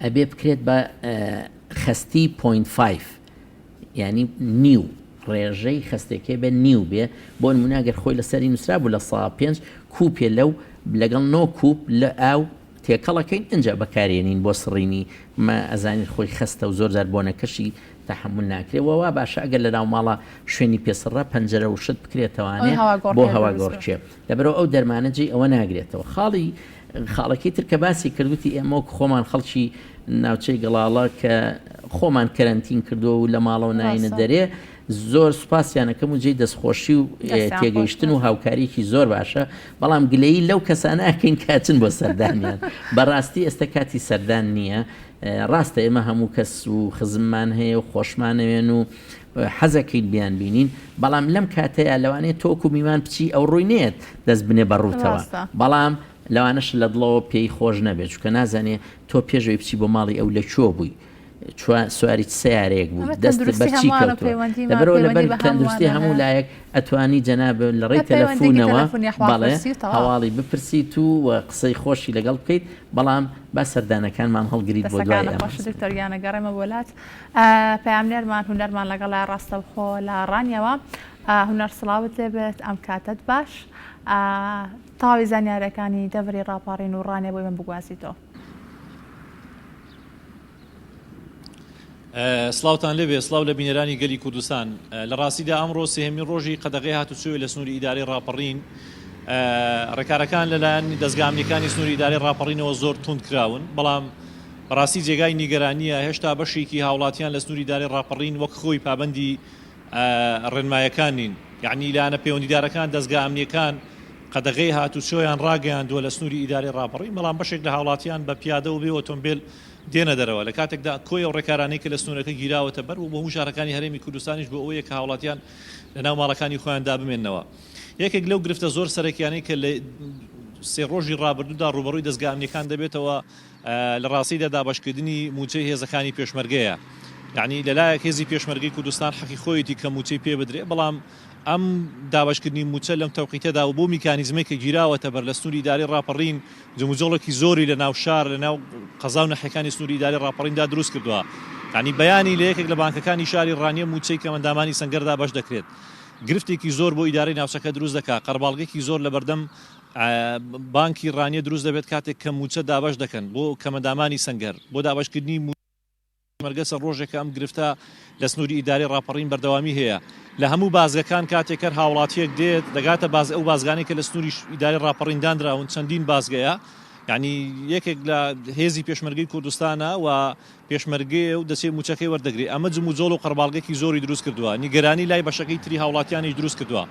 ئەبێ بکرێت بە خەستی point five یانی نیو ڕێژەی خەستێکەی بە نیو بێ بۆ نمونە گەر خۆی لەسەری نووسرابوو لە سا پێنج کوپێ لەو لەگەڵ نۆ کوپ لە ئاو تێکەڵەکەین ئینجا بەکارێنین بۆ سڕینی مە ئەزانین خۆی خەستە و زۆر جار بۆنەکەشی تەحەمول ناکرێ وە وا باشە ئەگەر لە ناو ماڵا شوێنی پێ سڕە پەنجەرە و شت بکرێتەوانێ بۆ هەواگۆڕکێ لەبەرئەوە ئەو دەرمانە جێی ئەوە ناگرێتەوە خاڵی خاڵەکەی تر کە باسی کرد وتی ئێمە وەک خۆمان خەڵکی ناوچەی گەڵاڵە کە خۆمان کەرەنتین کردووە و لە ماڵەوە ناینە دەرێ زۆر سوپاسیانەکەم و جێی دەستخۆشی و تێگەیشتن و هاوکاریکی زۆر باشە بەڵام گلەیی لەو کەسانە ئەکەین کە ئەچن بۆ سەردانیان بەڕاستی ئێستا کاتی سەردان نییە ڕاستە ئێمە هەموو کەس و خزممان هەیە و خۆشمانەوێن و حەزەکەین بیان بینین بەڵام لەم کاتەیا لەوانەیە تۆ وەکو میوان بچی ئەو ڕووی نەیەت دەست بنێ بە ڕووتەوە بەڵام لەوانەشە لە دڵەوە پێی خۆش نەبێت چونکە نازانێ تۆ پێش ئەوەی بچی بۆ ماڵی ئەو لە کوێ بووی سواری چ سەیارەیەک بووی دەستت بەر چی کەوتووە لەبەرئەوە لەبەر تەندروستی هەموو لایەک ئەتوانی جەنابت لە ڕێی تەلەفونەوە بەڵێ هەواڵی بپرسیت و قسەی خۆشی لەگەڵ بکەیت بەڵام با سەردانەکانمان هەڵگریت بۆ دوای ئەمە. دەستەکانت خۆش دکتۆر گیان ئەگەڕێمە بۆ لات. پەیامنێرمان هونەرمان لەگەڵە ڕاستەوخۆ لە ڕانیەوە. هونەر سڵاوت لێبێت ئەم کاتەت باش. تەواوی زانیاریەکانی دەڤەری ڕاپەڕین و ڕانیە بۆ ئێمە بگوازیتەوە. سڵاوتان لێبێ سڵاو لە بینەرانی گەلی کوردستان لە ڕاستیدا ئەمڕۆ سێهەمین ڕۆژی قەدەغەی هاتوچۆی لە سنووری ئیدارەی ڕاپەڕین ڕێکارەکان لەلایەن دەزگا ئەمنیەکانی سنووری ئیدارەی ڕاپەڕینەوە زۆر توند کراون بەڵام بەڕاستی جێگای نیگەرانیە هێشتا بەشێکی هاوڵاتیان لە سنووری ئیدارەی ڕاپەڕین وەک خۆی پابەندی ڕێنمایەکان نین یعنی لایەنە پەیوەندیدارەکان دەزگا ئەمنیەکان قەدەغەی هاتوچۆیان ڕاگەیاندووە لە سنووری ئیدارەی ڕاپەڕین بەڵام بەشێک لە هاوڵاتیان بە پیادە و بێ ئۆتۆمبێل دێنە دەرەوە، لە کاتێکدا کۆی ئەو ڕێکارانەی کە لە سنوورەکە گیراوەتە بەر و بۆ هەموو شارەکانی هەرێمی کوردستانیش بۆ ئەوەیە کە هاوڵاتیان لە ناو ماڵەکانی خۆیاندا بمێننەوە. یەکێک لەو گرفتە زۆر سەرەکیانەی کە لە سێ ڕۆژی ڕابردوودا ڕووبەڕووی دەزگا ئەمنییەکان دەبێتەوە لە ڕاستیدا دابەشکردنی مووچەی هێزەکانی پێشمەرگەیە. یەعنی لەلایەک هێزی پێشمەرگەی کوردستان حەقی خۆیەتی کە مووچەی پێ بدرێ، بەڵام ئەم دابەشکردنی مووچە لەم تەوقیتەدا و بەو میکانیزمەی کە گیراوەتە بەر لە سنووری ئیدارەی ڕاپەڕین جموجۆڵێکی زۆری لە ناو شار لە ناو قەزا و ناحیەکانی سنووری ئیدارەی ڕاپەڕیندا دروست کردووە. یانی بەیانی لە یەکێک لە بانکەکانی شاری ڕانیە مووچەی کەمئەندامانی سەنگەر دابەش دەکرێت. گرفتێکی زۆر بۆ ئیدارەی ناوچەکە دروست دەکات، قەرباڵگێکی زۆر لە بەردەم. بانکی ڕانیە دروست دەبێت کاتێک کە مووچە دابەش دەکەن بۆ کەمەندامانی سەنگەر بۆ دابەشکردنی پێشمەرگە چەند ڕۆژێکە ئەم گرفتە لە سنووری ئیدارەی ڕاپەڕین بەردەوامی هەیە لە هەموو بازگەکان کاتێک هەر هاوڵاتیەک دێت دەگاتە باز ئەو بازگانەی کە لە سنووری ئیدارەی ڕاپەڕین دانراون چەندین بازگەیە یعنی یەکێک لە هێزی پێشمەرگەی کوردستانە و پێشمەرگەیە و دەچێت مووچەکەی وەردەگرێت ئەمە جموجۆڵ و قەرەباڵغێکی زۆری دروست کردووە نیگەرانی لای بەشەکەی تری هاوڵاتیانیش دروست کردووە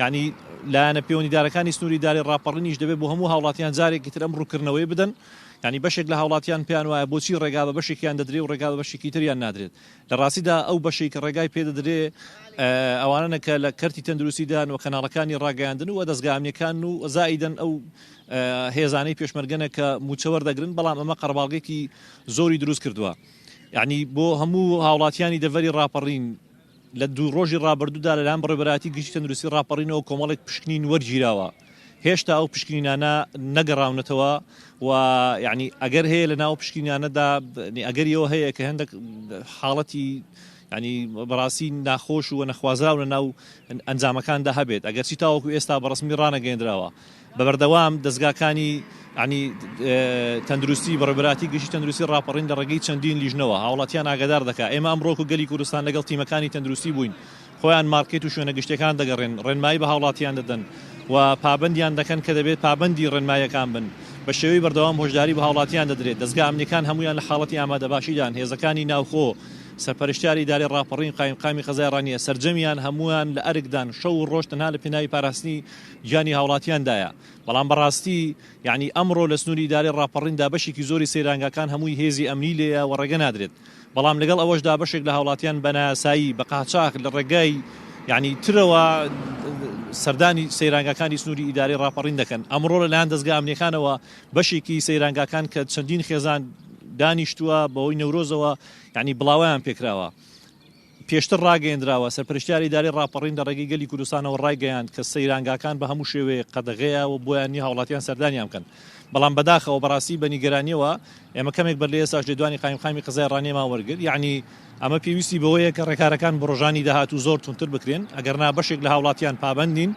یعنی لایەنە پەیوەندیدارەکانی سنووری ئیدارەی ڕاپەڕینیش دەبێت بۆ هەموو هاوڵاتیان جارێکی تر ئەم ڕوونکردنەوەی بدەن یانی بەشێک لە هاوڵاتیان پێیان وایە بۆچی ڕێگا بە بەشێکیان دەدرێ و ڕێگا بە بەشێکی تریان نادرێت؟ لە ڕاستیدا ئەو بەشەی کە ڕێگای پێ دەدرێ ئەوانەنە کە لە کەرتی تەندروستیدان و کەناڵەکانی ڕاگەیاندن و دەزگا ئەمنیەکان و زائیدەن ئەو هێزانەی پێشمەرگەنە کە مووچە وەردەگرن، بەڵام ئەمە قەرەباڵغێکی زۆری دروست کردووە. یانی بۆ هەموو هاوڵاتیانی دەڤەری ڕاپەڕین لە دوو ڕۆژی ڕابردوودا لەلایەن بەڕێوەبەرایەتی گشتی تەندروستی ڕاپەڕینەوە کۆمەڵێک پشکنین وەرگیراوە، هێشتا ئەو پشکنینانە نەگەڕاونەتەوە و یعنی ئەگەر هەیە لە ناو پشکنینانەدا ئەگەری ئەوە هەیە کە هەندێک حاڵەتی ینی بەڕاستی ناخۆش و نەخوازراو لە ناو ئەنجامەکاندا هەبێت ئەگەرچی تاوەکو ئێستا بەڕسمی ڕانەگەیەندراوە. بە بەردەوام دەزگاکانی ینی تەندروستی بەڕێوەبەرایەتی گشتی تەندروستی ڕاپەڕین لە ڕێگەی چەندین لیژنەوە هاوڵاتیان ئاگادار دەکا ئێمە ئەمڕۆ و گەلی کوردستان لەگەڵ تیمەکانی تەندروستی بووین خۆیان مارکێت و شوێنە گشتیەکان دەگەڕێن ڕێنمایی بە هاوڵاتیان دەدەن و پابەندیان دەکەن کە دەبێت پابەندی ڕێنماییەکان بن بە شێوەی بەردەوام هۆشداری بە هاوڵاتیان دەدرێت دەزگا ئەمنیەکان هەموویان لە حاڵەتی ئامادەباشیدان هێزەکانی ناوخۆ سەرپەرشتیاری ئیدارەی ڕاپەڕین قایمقامی قەزای ڕانیە سەرجەمیان هەموویان لە ئەرکدان شەو و ڕۆژ تەنها لە پێناوی پاراستنی گیانی هاوڵاتیاندایە، بەڵام بەڕاستی یەعنی ئەمڕۆ لە سنوری ئیدارەی ڕاپەڕیندا بەشێکی زۆری سەیرانگاکان هەمووی هێزی ئەمنی لێیە و ڕێگە نادرێت، بەڵام لەگەڵ ئەوەشدا بەشێک لە هاوڵاتیان بە نایاسایی بە قاچاخ لە ڕێگای یەعنی ترەوە سەردانی سەیرانگاکانی سنوری ئیدارەی ڕاپەڕین دەکەن، ئەمڕۆ لەلایەن دەزگا ئەمنیەکانەوە بەشێکی سەیرانگاکان کە چەندین خێزان دانیشتووە بەهۆی نەورۆزەوە یەعنی بڵاوەیان پێکراوە. پێشتر ڕاگەیەندراوە، سەرپەرشتیاری ئیدارەی ڕاپەڕین لە ڕێگەی گەلی کوردستانەوە ڕایگەیاند کە سەیرانگاکان بە هەموو شێوەیەک قەدەغەیە و بۆیان نییە هاوڵاتیان سەردانیان بکەن، بەڵام بەداخەوە بەڕاستی بە نیگەرانییەوە ئێمە کەمێک بەر لە ئێستاش لێدوانی قایمقامی قەزای ڕانیەمان وەرگرت، یەعنی ئەمە پێویستی بەوەیە کە ڕێکارەکان بۆ ڕۆژانی داهاتوو زۆر توندتر بکرێن، ئەگەرنا بەشێک لە هاوڵاتیان پابەند نین،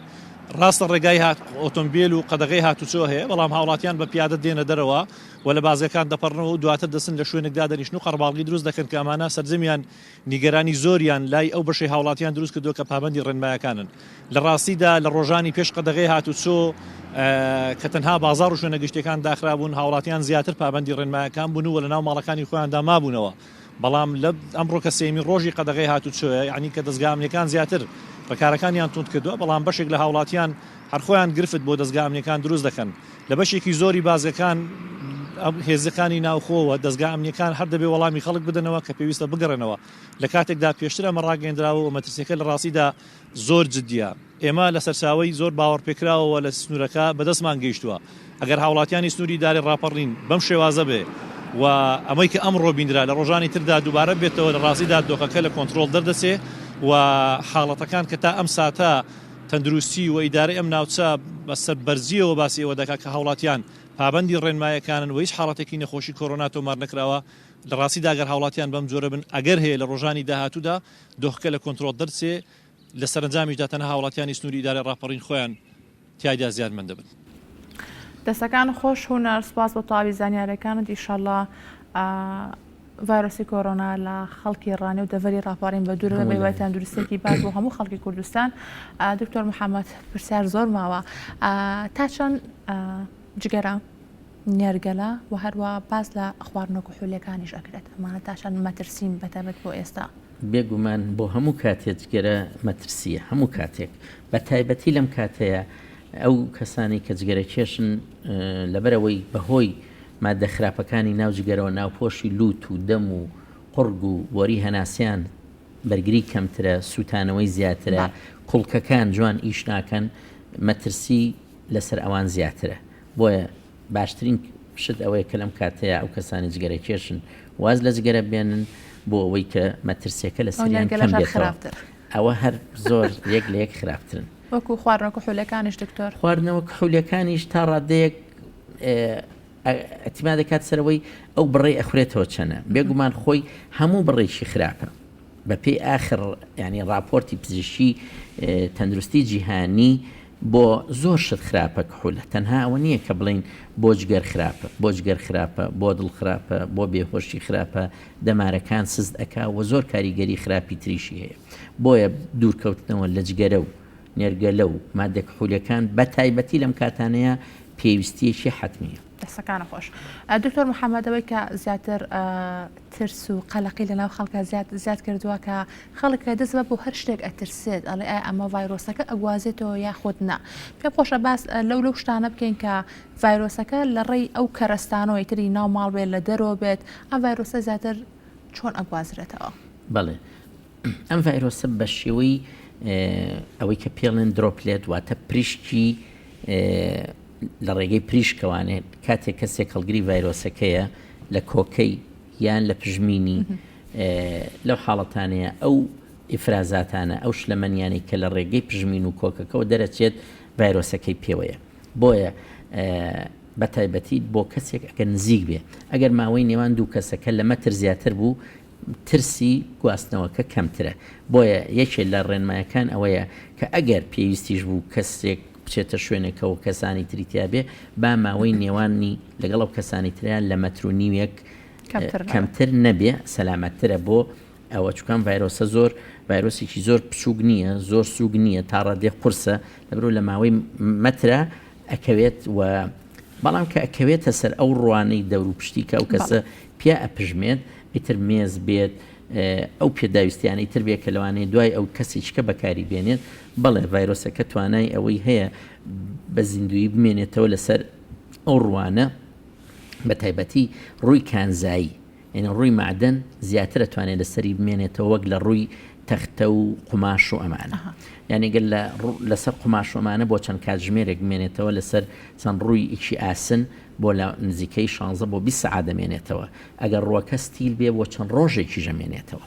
ڕاستە ڕێگای ئۆتۆمبێل و قەدەغەی هاتوچۆ هەیە، بەڵام هاوڵاتیان بە پیادە دێنە دەرەوە و لە بازگەکان دەپەڕنەوە و دواتر دەچن لە شوێنێک دادەنیشن و قەرەباڵغی دروست دەکەن کە ئەمانە سەرجەمیان نیگەرانی زۆریان لای ئەو بەشەی هاوڵاتیان دروست کردووە کە پابەندی ڕێنمایەکانن. لە ڕاستیدا لە ڕۆژانی پێش قەدەغەی هاتوچۆ کە تەنها بازاڕ و شوێنە گشتیەکان داخرابوون، هاوڵاتیان زیاتر پابەندی ڕێنمایەکان بوون و لەناو ماڵەکانی خۆیاندا مابوونەوە. بەڵام لە ئەمڕۆ کە سێیەمین ڕۆژی قەدەغەی هاتوچۆیە، یانی کە دەزگا ئەمنیەکان زیاتر ڕێکارەکانیان توند کردووە، بەڵام بەشێک لە هاوڵاتیان هەر خۆیان گرفت بۆ دەزگا ئەمنیەکان دروست دەکەن. لە بەشێکی زۆری بازگەکان هێزەکانی ناوخۆ و دەزگا ئەمنیەکان هەر دەبێ وەڵامی خەڵک بدەنەوە کە پێویستە بگەڕێنەوە لە کاتێکدا پێشتر ئەمە ڕاگەیەندراوە و مەترسیەکە لە ڕاستیدا زۆر جدیە ئێمە لە سەرچاوەی زۆر باوەڕپێکراوەوە لە سنوورەکە بەدەستمان گەیشتووە ئەگەر هاوڵاتیانی سنووری ئیدارەی ڕاپەڕین بەم شێوازە بێ و ئەمەی کە ئەمڕۆ بینرا لە ڕۆژانی تردا دووبارە بێتەوە لە ڕاستیدا دۆخەکە لە کۆنترۆڵ دەردەچێ و حاڵەتەکان کە تا ئەم ساتە تەندروستی و ئیدارەی ئەم ناوچە بە سەربەرزییەوە باسی ئەوە دەکات کە هاوڵاتیان پابەندی ڕێنمایەکانن و هیچ حاڵەتێکی نەخۆشی کۆرۆنا تۆمار نەکراوە، لە ڕاستیدا گەر هاوڵاتیان بەم جۆرە بن ئەگەر هەیە لە ڕۆژانی داهاتوودا دۆخەکە لە کۆنترۆڵ دەرچێ، لە سەرەنجامیشدا تەنها هاوڵاتیانی سنووری ئیدارەی ڕاپەڕین خۆیان تیایدا زیانمەند دەبن. دەستەکانت خۆش هونەر سوپاس بۆ تەواوی زانیاریەکانت ئیشەڵا ڤایرۆسی کۆرۆنا لە خەڵکی ڕانیە و دەڤەری ڕاپەڕین بە دوور بێت بە هیوای تەندروستیەکی باش بۆ هەموو خەڵکی کوردستان دکتۆر محەممەد پرسیار زۆر ماوە تا چەند جگەرە نێرگەلە و هەروە باس لە خواردنە کحولیەکانیش ئەکرێت ئەمانە تا چەند مەترسین بەتایبەت بۆ ئێستا؟ بێگومان بۆ هەموو کاتێ جگەرە مەترسیە هەموو کاتێک بە تایبەتی لەم کاتەیە ئەو کەسانی کە جگەرە کێشن لەبەرەوەی بەهۆی ماددە خراپەکانی ناو جگەرەوە ناوپۆشی لووت و دەم و قوڕگ و بۆری هەناسیان بەرگری کەمترە، سووتانەوەی زیاترە، کوڵکەکان جوان ئیش ناکەن، مەترسی لەسەر ئەوان زیاترە. بۆیە باشترین شت ئەوەیە کە لەم کاتەیا ئەو کەسانەی جگەرەکێشن واز لە جگەرە بێنن بۆ ئەوەی کە مەترسیەکە لەسەریان کەم بێتەوە. ئەوە هەر زۆر یەک لە یەک خراپترن. وەکو خواردنەوە کحولیەکانیش دکتۆر؟ خواردنەوە کحولیەکانیش تا ڕادەیەک ئیعتیماد دەکات سەر ئەوەی ئەو بڕەی ئەخورێتەوە چەنە، بێگومان خۆی هەموو بڕێکی خراپە بەپێی ئاخر یانی ڕاپۆرتی پزیشکی تەندروستی جیهانی. بۆ زۆر شت خراپە کحول تەنها ئەوە نییە کە بڵێین بۆ جگەر خراپە، بۆ جگەر خراپە، بۆ دڵ خراپە، بۆ بێهۆشی خراپە، دەمارەکان سست ئەکا و زۆر کاریگەری خراپی تریشی هەیە. بۆیە دوورکەوتنەوە لە جگەرە و نێرگەلە و ماددە کحولیەکان بە تایبەتی لەم کاتانەیا پێویستییەکی حەتمییە. دەستەکانت خۆش دکتۆر محمد ئەوەی کە زیاتر ترس و قەلەقی لەناو خەڵکە زیاد زیاد کردووە کە خەڵک کە دەست بە بۆ هەر شتێک ئەترسێت ئەڵێ ئایا ئەمە ڤایرۆسەکە ئەگوازێتەوە یاخود نا پێم خۆشە باس لەو لەو شتانە بکەین کە ڤایرۆسەکە لە ڕێی ئەو کەرەستانەوەی تری ناو ماڵ بێت لە دەرەوە بێت ئەم ڤایرۆسە زیاتر چۆن ئەگوازرێتەوە؟ بەڵێ ئەم ڤایرۆسە بە شێوەی ئەوەی کە پێڵێن droplet واتە پریشکی لە ڕێگەی پریشکەوانێ کاتێک کەسێک هەڵگری ڤایرۆسەکەیە لە کۆکەی یان لە پژمینی لەو حاڵەتانەیە ئەو ئیفرازاتانە ئەو شلەمەنیانەی کە لە ڕێگەی پژمین و کۆکەکەەوە دەرەچێت ڤایرۆسەکەی پێوەیە بۆیە بە تایبەتی بۆ کەسێک ئەگەر نزیک بێ ئەگەر ماوەی نێوان دوو کەسەکە لە مەتر زیاتر بوو ترسی گواستنەوەکە کەمترە، بۆیە یەکێ لە ڕێنمایەکان ئەوەیە کە ئەگەر پێویستیش بوو کەسێک بچێتە شوێنێکەوە کەسانی تری تیا بێ با ماوەی نێوانی لەگەڵ ئەو کەسانی تریا لە مەتر و نیوێک کەمتر نەبێ سەلامەتترە بۆ ئەوە چونکە ئەم ڤایرۆسە زۆر ڤایرۆسێکی زۆر بچووک نییە زۆر سووک نییە تا ڕادێ قورسە لەبەرئەوە لە ماوەی مەترە ئەکەوێت و بەڵام کە ئەکەوێتە سەر ئەو ڕوانەی دەوروپشتی کە ئەو کەسە پیا ئەپژمێت ئیتر مێز بێت ئەو پێداویستیانەی تر بێت کە لەوانەیە دوای ئەو کەسێکیکە بەکاری بێنێت بەڵێ ڤایرۆسەکە توانای ئەوەی هەیە بە زیندویی بمێنێتەوە لەسەر ئەو ڕوانە بە تایبەتی ڕووی کانزایی یانی ڕووی مەعدەن زیاتر ئەتوانێت لەسەری بمێنێتەوە وەک لە ڕووی تەختە و قوماش و ئەمانە یعنی گەر لە لەسەر قوماش و ئەمانە بۆ چەند کاتژمێرێک بمێنێتەوە لەسەر چەند ڕووی ئیکی ئاسن بۆ لە نزیکەی 16 بۆ 20 سەعات دەمێنێتەوە ئەگەر ڕووەکە ستیل بێ بۆ چەند ڕۆژێکیش ئەمێنێتەوە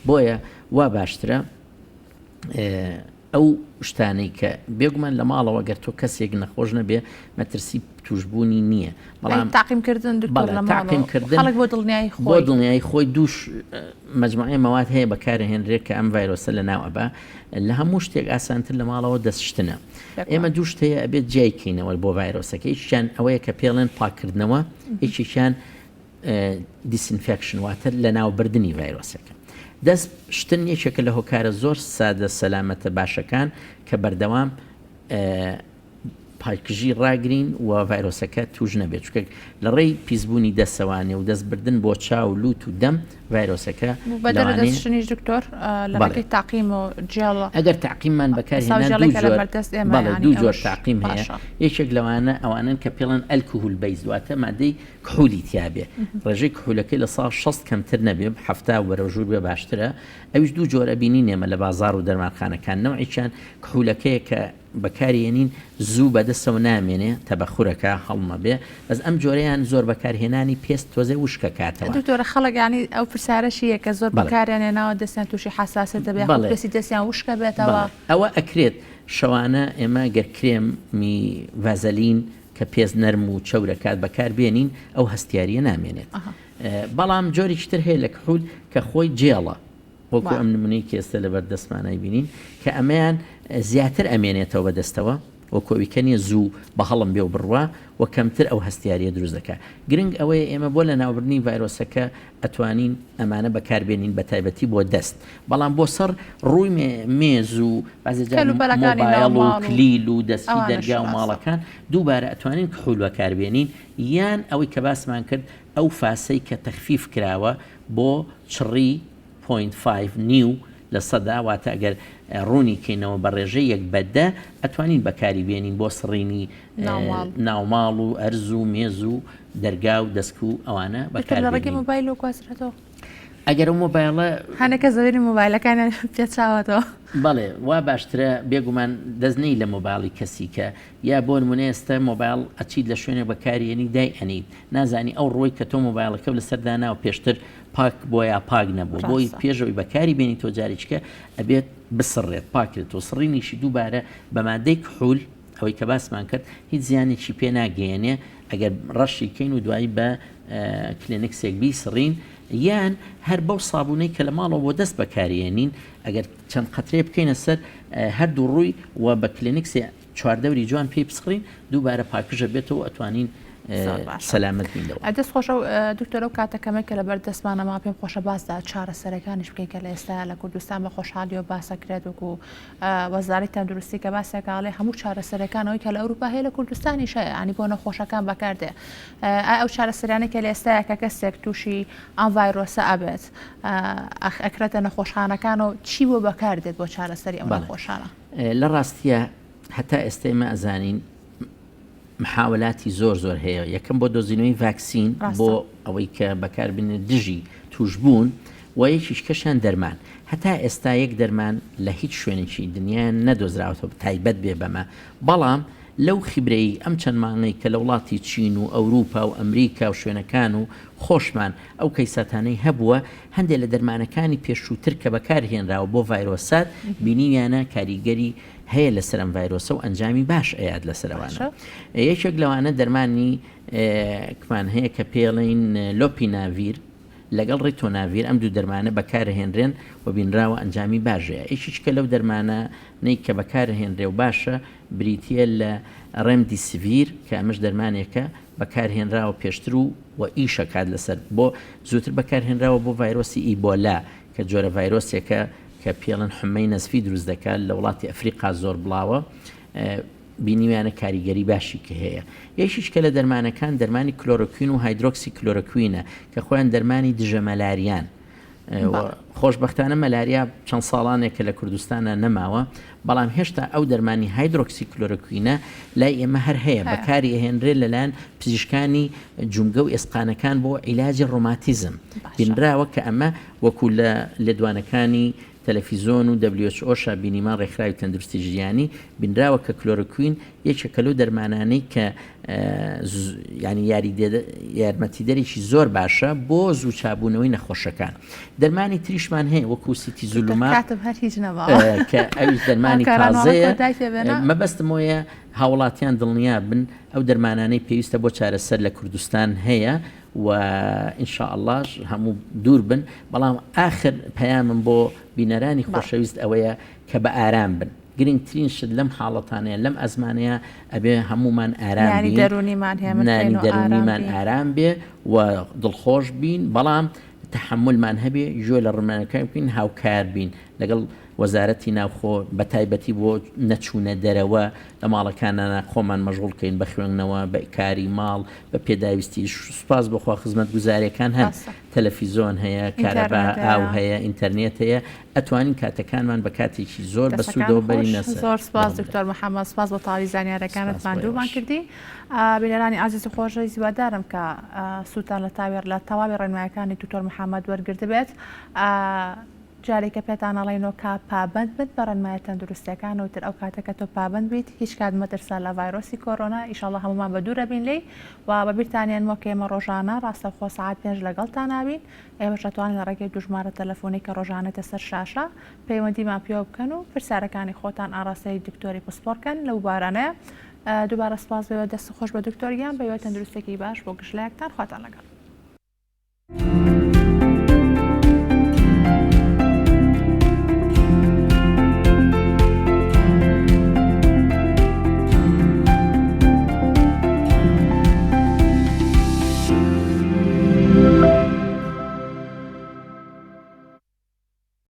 بۆیە وا باشترە ئەو شتانەی کە بێگومان لە ماڵەوە گەر تۆ کەسێک نەخۆش نەبێ مەترسی توشبوونی نییە بەڵام تاقیمکردن دکتۆر لە تاقیم کردن خەڵک بۆ دڵنیایی خۆی بۆ دڵنیایی خۆی دووش مجموعەی مەواد هەیە بەکارهێنرێت کە ئەم ڤایرۆسە لە ناو ئەبا لە هەموو شتێک ئاسانتر لە ماڵەوە دەستشتنە ئێمە دوو شت هەیە ئەبێت جیای کەینەوە بۆ ڤایرۆسەکە یەکیان ئەوەیە کە پێڵێن پاککردنەوە یەکێکیان disinfection واتە لەناوبردنی ڤایرۆسەکە. دەست شتن یەکێکە لە هۆکارە زۆر سادە سەلامەتە باشەکان کە بەردەوام پاکژی ڕاگرین و ڤایرۆسەکە توش نەبێت چونکە لە ڕێی پیسبوونی دەسەوانێ و دەست بردن بۆ چاو لوت و دەم ڤایرۆسەکە بەدەر لە دەست شتنیش دکتۆر لە ڕێگەی تاقیم و جێڵ ئەگەر تاقیممان بەکارهێنا دوو جۆر بەڵێ دوو جۆر تاقیم هەیە یەکێک لەوانە ئەوانەن کە پێڵێن alcohol base واتە مادەی کحولی تیابێ ڕێژەی کحولەکەی لە سا 60 کەمتر نەبێ 70 بەرەو ژوور بێ باشترە ئەویش دوو جۆر ئەبینین ئێمە لە بازاڕ و دەرمانخانەکان نەوعێکیان کحولەکەیە کە بەکاری ێنین زوو بەدەستەوە نامێنێ تەبەخورەکە هەڵنەبێ بەس ئەم جۆرەیان زۆر بەکارهێنانی پێست تۆزێ وشکەکاتەوە. دکتۆرە خەڵک یانی ئەو پرسیارەشی یە کە زۆر بەکاریان هێناوە دەستیان توشی حەساسیەت دەبێ یاخود پێستی دەستیان وشکە بێتەوە. ئەوە ئەکرێت شەوانە ئێمە گەر کرێمی ڤازەلین کە پێست نەرم و چەورەکات بەکار بێنین ئەو هەستیاریە نامێنێت بەڵام جۆرێکی تر هەیە لە کحول کە خۆی جێڵە وەکو ئەم نمونەی کە ئێستا لەبەر دەستمانای بینین کە ئەمەیان زیاتر ئەمێنێتەوە بە دەستەوە وەکو ئەوی کە نیە زوو بە هەڵم بێ و بڕوا و کەمتر ئەو هەستیاریە دروست دەکا گرنگ ئەوەیە ئێمە بۆ لەناوبردنی ڤایرۆسەکە ئەتوانین ئەمانە بەکاربێنین بە تایبەتی بۆ دەست بەڵام بۆ سەر ڕووی مێز و بەزێ جار مۆبایڵ و کلیل و دەستی دەرگا و ماڵەکان دووبارە ئەتوانین کحول بەکاربێنین یان ئەوەی کە باسمان کرد ئەو فاسەی کە تەخفیف کراوە بۆ چڕی point five، نیو، لە سەدا، واتە ئەگەر ڕوونی کەینەوە بە ڕێژەی یەک بە دە ئەتوانین بەکاری بێنین بۆ سڕینی ناوماڵ و ئەرز و مێز و دەرگا و دەسک و ئەوانە بەکار بێنین. لە ڕێگەی مۆبایلەوە گواسترێتەوە؟ ئەگەر ئەو مۆبایڵە. هەنێک کەس دەبینی مۆبایلەکانیان پێچاوەتەوە. بەڵێ وا باشترە بێگومان دەست نەی لە مۆبایڵی کەسی کە یا بۆ نمونە ئێستا مۆبایڵ ئەچیت لە شوێنێک بەکاری یەنی دای ئەنیت نازانی ئەو ڕووەی کە تۆ مۆبایڵەکەو لەسەر داناوە پێشتر پاک بووە یا پاک نەبووە بۆی ڕاستە. پێش ئەوەی بەکاری بێنی تۆ جارێکیکە ئەبێت بسڕێت پاکرێتەوە سڕینیشی دووبارە بە مادەی کحول ئەوەی کە باسمان کرد هیچ زیانێکی پێ ناگەیەنێ ئەگەر ڕەشی کەین و دوایی بە کلێنکسێک بیسڕین یان هەر بەو سابوونەی کە لە ماڵەوە بۆ دەست بەکاریێنین ئەگەر چەند قەترەیە بکەینە سەر هەردوو ڕووی و بە کلێنکسێ. چواردەوری جوان پێی پسڕین دووبارە پاکژە بێتەوە ئەتوانین سەلامەت بین لەوە. دەست خۆش دکتۆر ئەو کاتە کەمەی کە لەبەر دەستمانە ما پێم خۆشە باس لە چارەسەرەکانیش بکەین کە لە ئێستا لە کوردستان بە خۆشحاڵیەوە باسەکرێت وەکو وەزارەتی تەندروستی کە باسێکە ئەڵێ هەموو چارەسەرەکان ئەوەی کە لە ئەوروپا هەیە لە کوردستانیش هەیە ینی بۆ نەخۆشەکان بەکاردێ ئایا ئەو چارەسەرانەی کە لە ئێستاە کە کەسێک تووشی ئەم ڤایرۆسە ئەبێت ئەکرێتە نەخۆشخانەکان و چی بۆ بەکاردێت بۆ چارەسەری ئەو نەخۆشانە؟ لە ڕاستیە هەتا ئێستا ئێمە ئەزانین محاولاتی زۆر زۆر هەیە یەکەم بۆ دۆزینەوەی ڤاکسین بۆ ئەوەی کە بەکاربێنێت دژی توشبوون و یەکیش کەشیان دەرمان هەتا ئێستا یەک دەرمان لە هیچ شوێنێکی دنیایان نەدۆزراوەتەوە تایبەت بێ بەمە بەڵام لەو خیبرەی ئەم چەند مانگەی کە لە وڵاتی چین و ئەوروپا و ئەمریکا و شوێنەکان و خۆشمان ئەو کەیساتانەی هەبووە هەندێک لە دەرمانەکانی پێشووتر کە بەکارهێنراوە بۆ ڤایرۆسات بینیویانە کاریگەری هەیە لەسەر ئەم ڤایرۆسە و ئەنجامی باش ئەیات لەسەر ئەوانە یەکێک لەوانە دەرمانی کمان هەیە کە پێڵین لۆپیناڤیر لەگەڵ ڕیتۆناڤیر ئەم دوو دەرمانە بەکارهێنرێن و بینراوە ئەنجامی باشەیە یەکیچکە لەو دەرمانە نەی کە بەکارهێنرێ و باشە بریتە لە ڕێمدیسڤیر کە ئەمەش دەرمانێکە بەکارهێنراوە پێشتر و و ئیشەکات لەسەر بۆ زووتر بەکارهێنراوە بۆ ڤایرۆسی ئیبۆلا کە جۆرە ڤایرۆسێکە کە پێڵن حمەی نەزفی دروست دەکات لە وڵاتی ئەفریقا زۆر بڵاوە بینیویانە کاریگەری باشی کە هەیە یەکیش کە لە دەرمانەکان دەرمانی کلۆرۆکوین و هایدرۆکسی کلۆرۆکوینە کە خۆیان دەرمانی دژە مەلاریان خۆشبەختانە مەلاریا چەند ساڵانێکە لە کوردستانە نەماوە بەڵام هێشتا ئەو دەرمانی هایدرۆکسی کلۆرۆکوینە لای ئێمە هەر هەیە بەکاری ئەهێنرێ لەلایەن پزیشکانی جومگە و ئێسقانەکان بۆ عیلاجی ڕۆماتیزم بینراوە کە ئەمە وەکو لە لێدوانەکانی تەلەفیزۆن و WHO شا بینیمان ڕێکخراوی تەندروستی ژیانی بینراوە کە کلۆرۆکوین یەکێکە لەو دەرمانانەی کە ینی یارمەتیدەرێکی زۆر باشە بۆ زوو چابوونەوەی نەخۆشەکان دەرمانی تریشمان هەیە وەکو سیتیزولوما کە ئەویش دەرمانی تازەیە مەبەستم وەیە هاوڵاتیان دڵنیا بن ئەو دەرمانانەی پێویستە بۆ چارەسەر لە کوردستان هەیە و ان شاء اللە هەموو دوور بن بەڵام ئاخر پەیامم بۆ بینەرانی خۆشەویست ئەوەیە کە بە ئارام بن گرنگترین شت لەم حاڵەتانەیە لەم ئەزمانەیە ئەبێ هەمومان ئارام بین دەرونیمان نانی دەرونیمان ئارام بێ و دڵخۆش بین بەڵام تەحەمولمان هەبێ گوێ لە ڕمانەکان بکەین هاوکار بین لەگەڵ وەزارەتی ناوخۆ بەتایبەتی بۆ نەچوونە دەرەوە لە ماڵەکانانا خۆمان مەشغوڵ کەین بە خوێندنەوە بە کاری ماڵ بە پێداویستی سوپاس بۆ خوا خزمەتگوزاریەکان هەن تەلەفیزۆن هەیە کارەبا ئاو هەیە ئینتەرنێت هەیە ئەتوانین کاتەکانمان بە کاتێکی زۆر بەسوودەوە بەرینە سەر. زۆر سپاس دکتۆر محەممەد سپاس بۆ تەواوی زانیارەکانت ماندوومان کردی بینەرانی ئازیز و خۆشەویست هیوادارم کە سوودتان لە تاوێر لە تەواوی ڕێنمایەکانی دکتۆر محەممەد وەرگرتبێت. جارێکە پێتان ئەڵێینەوە کە پابەند بن بە ڕێنمایە تەندروستیەکان و ئیتر ئەو کاتە کە تۆ پابەند بیت هیچ کات مەترسە لە ڤایرۆسی کۆرۆنا ئیشەڵا هەموومان بە دوورە بین لێی و بە بیرتان یەنمەوە کە ئێمە ڕۆژانە ڕاستەوخۆ سەعات پێنج لەگەڵتان نابین ئێوەش ئەتوانن لە ڕێگەی دوو ژمارە تەلەفۆنی کە ڕۆژانێتە سەر شاشە پەیوەندیمان پێوە بکەن و پرسیارەکانی خۆتان ئاڕاستەی دکتۆری پسپۆڕ کەن لەو بارانەیە دووبارە سپاس بێوە دەست خۆش بە دکتۆر گیان بە هیوای تەندروستێکی باش بۆ گشت لایەکتان خواتان لەگەڵ.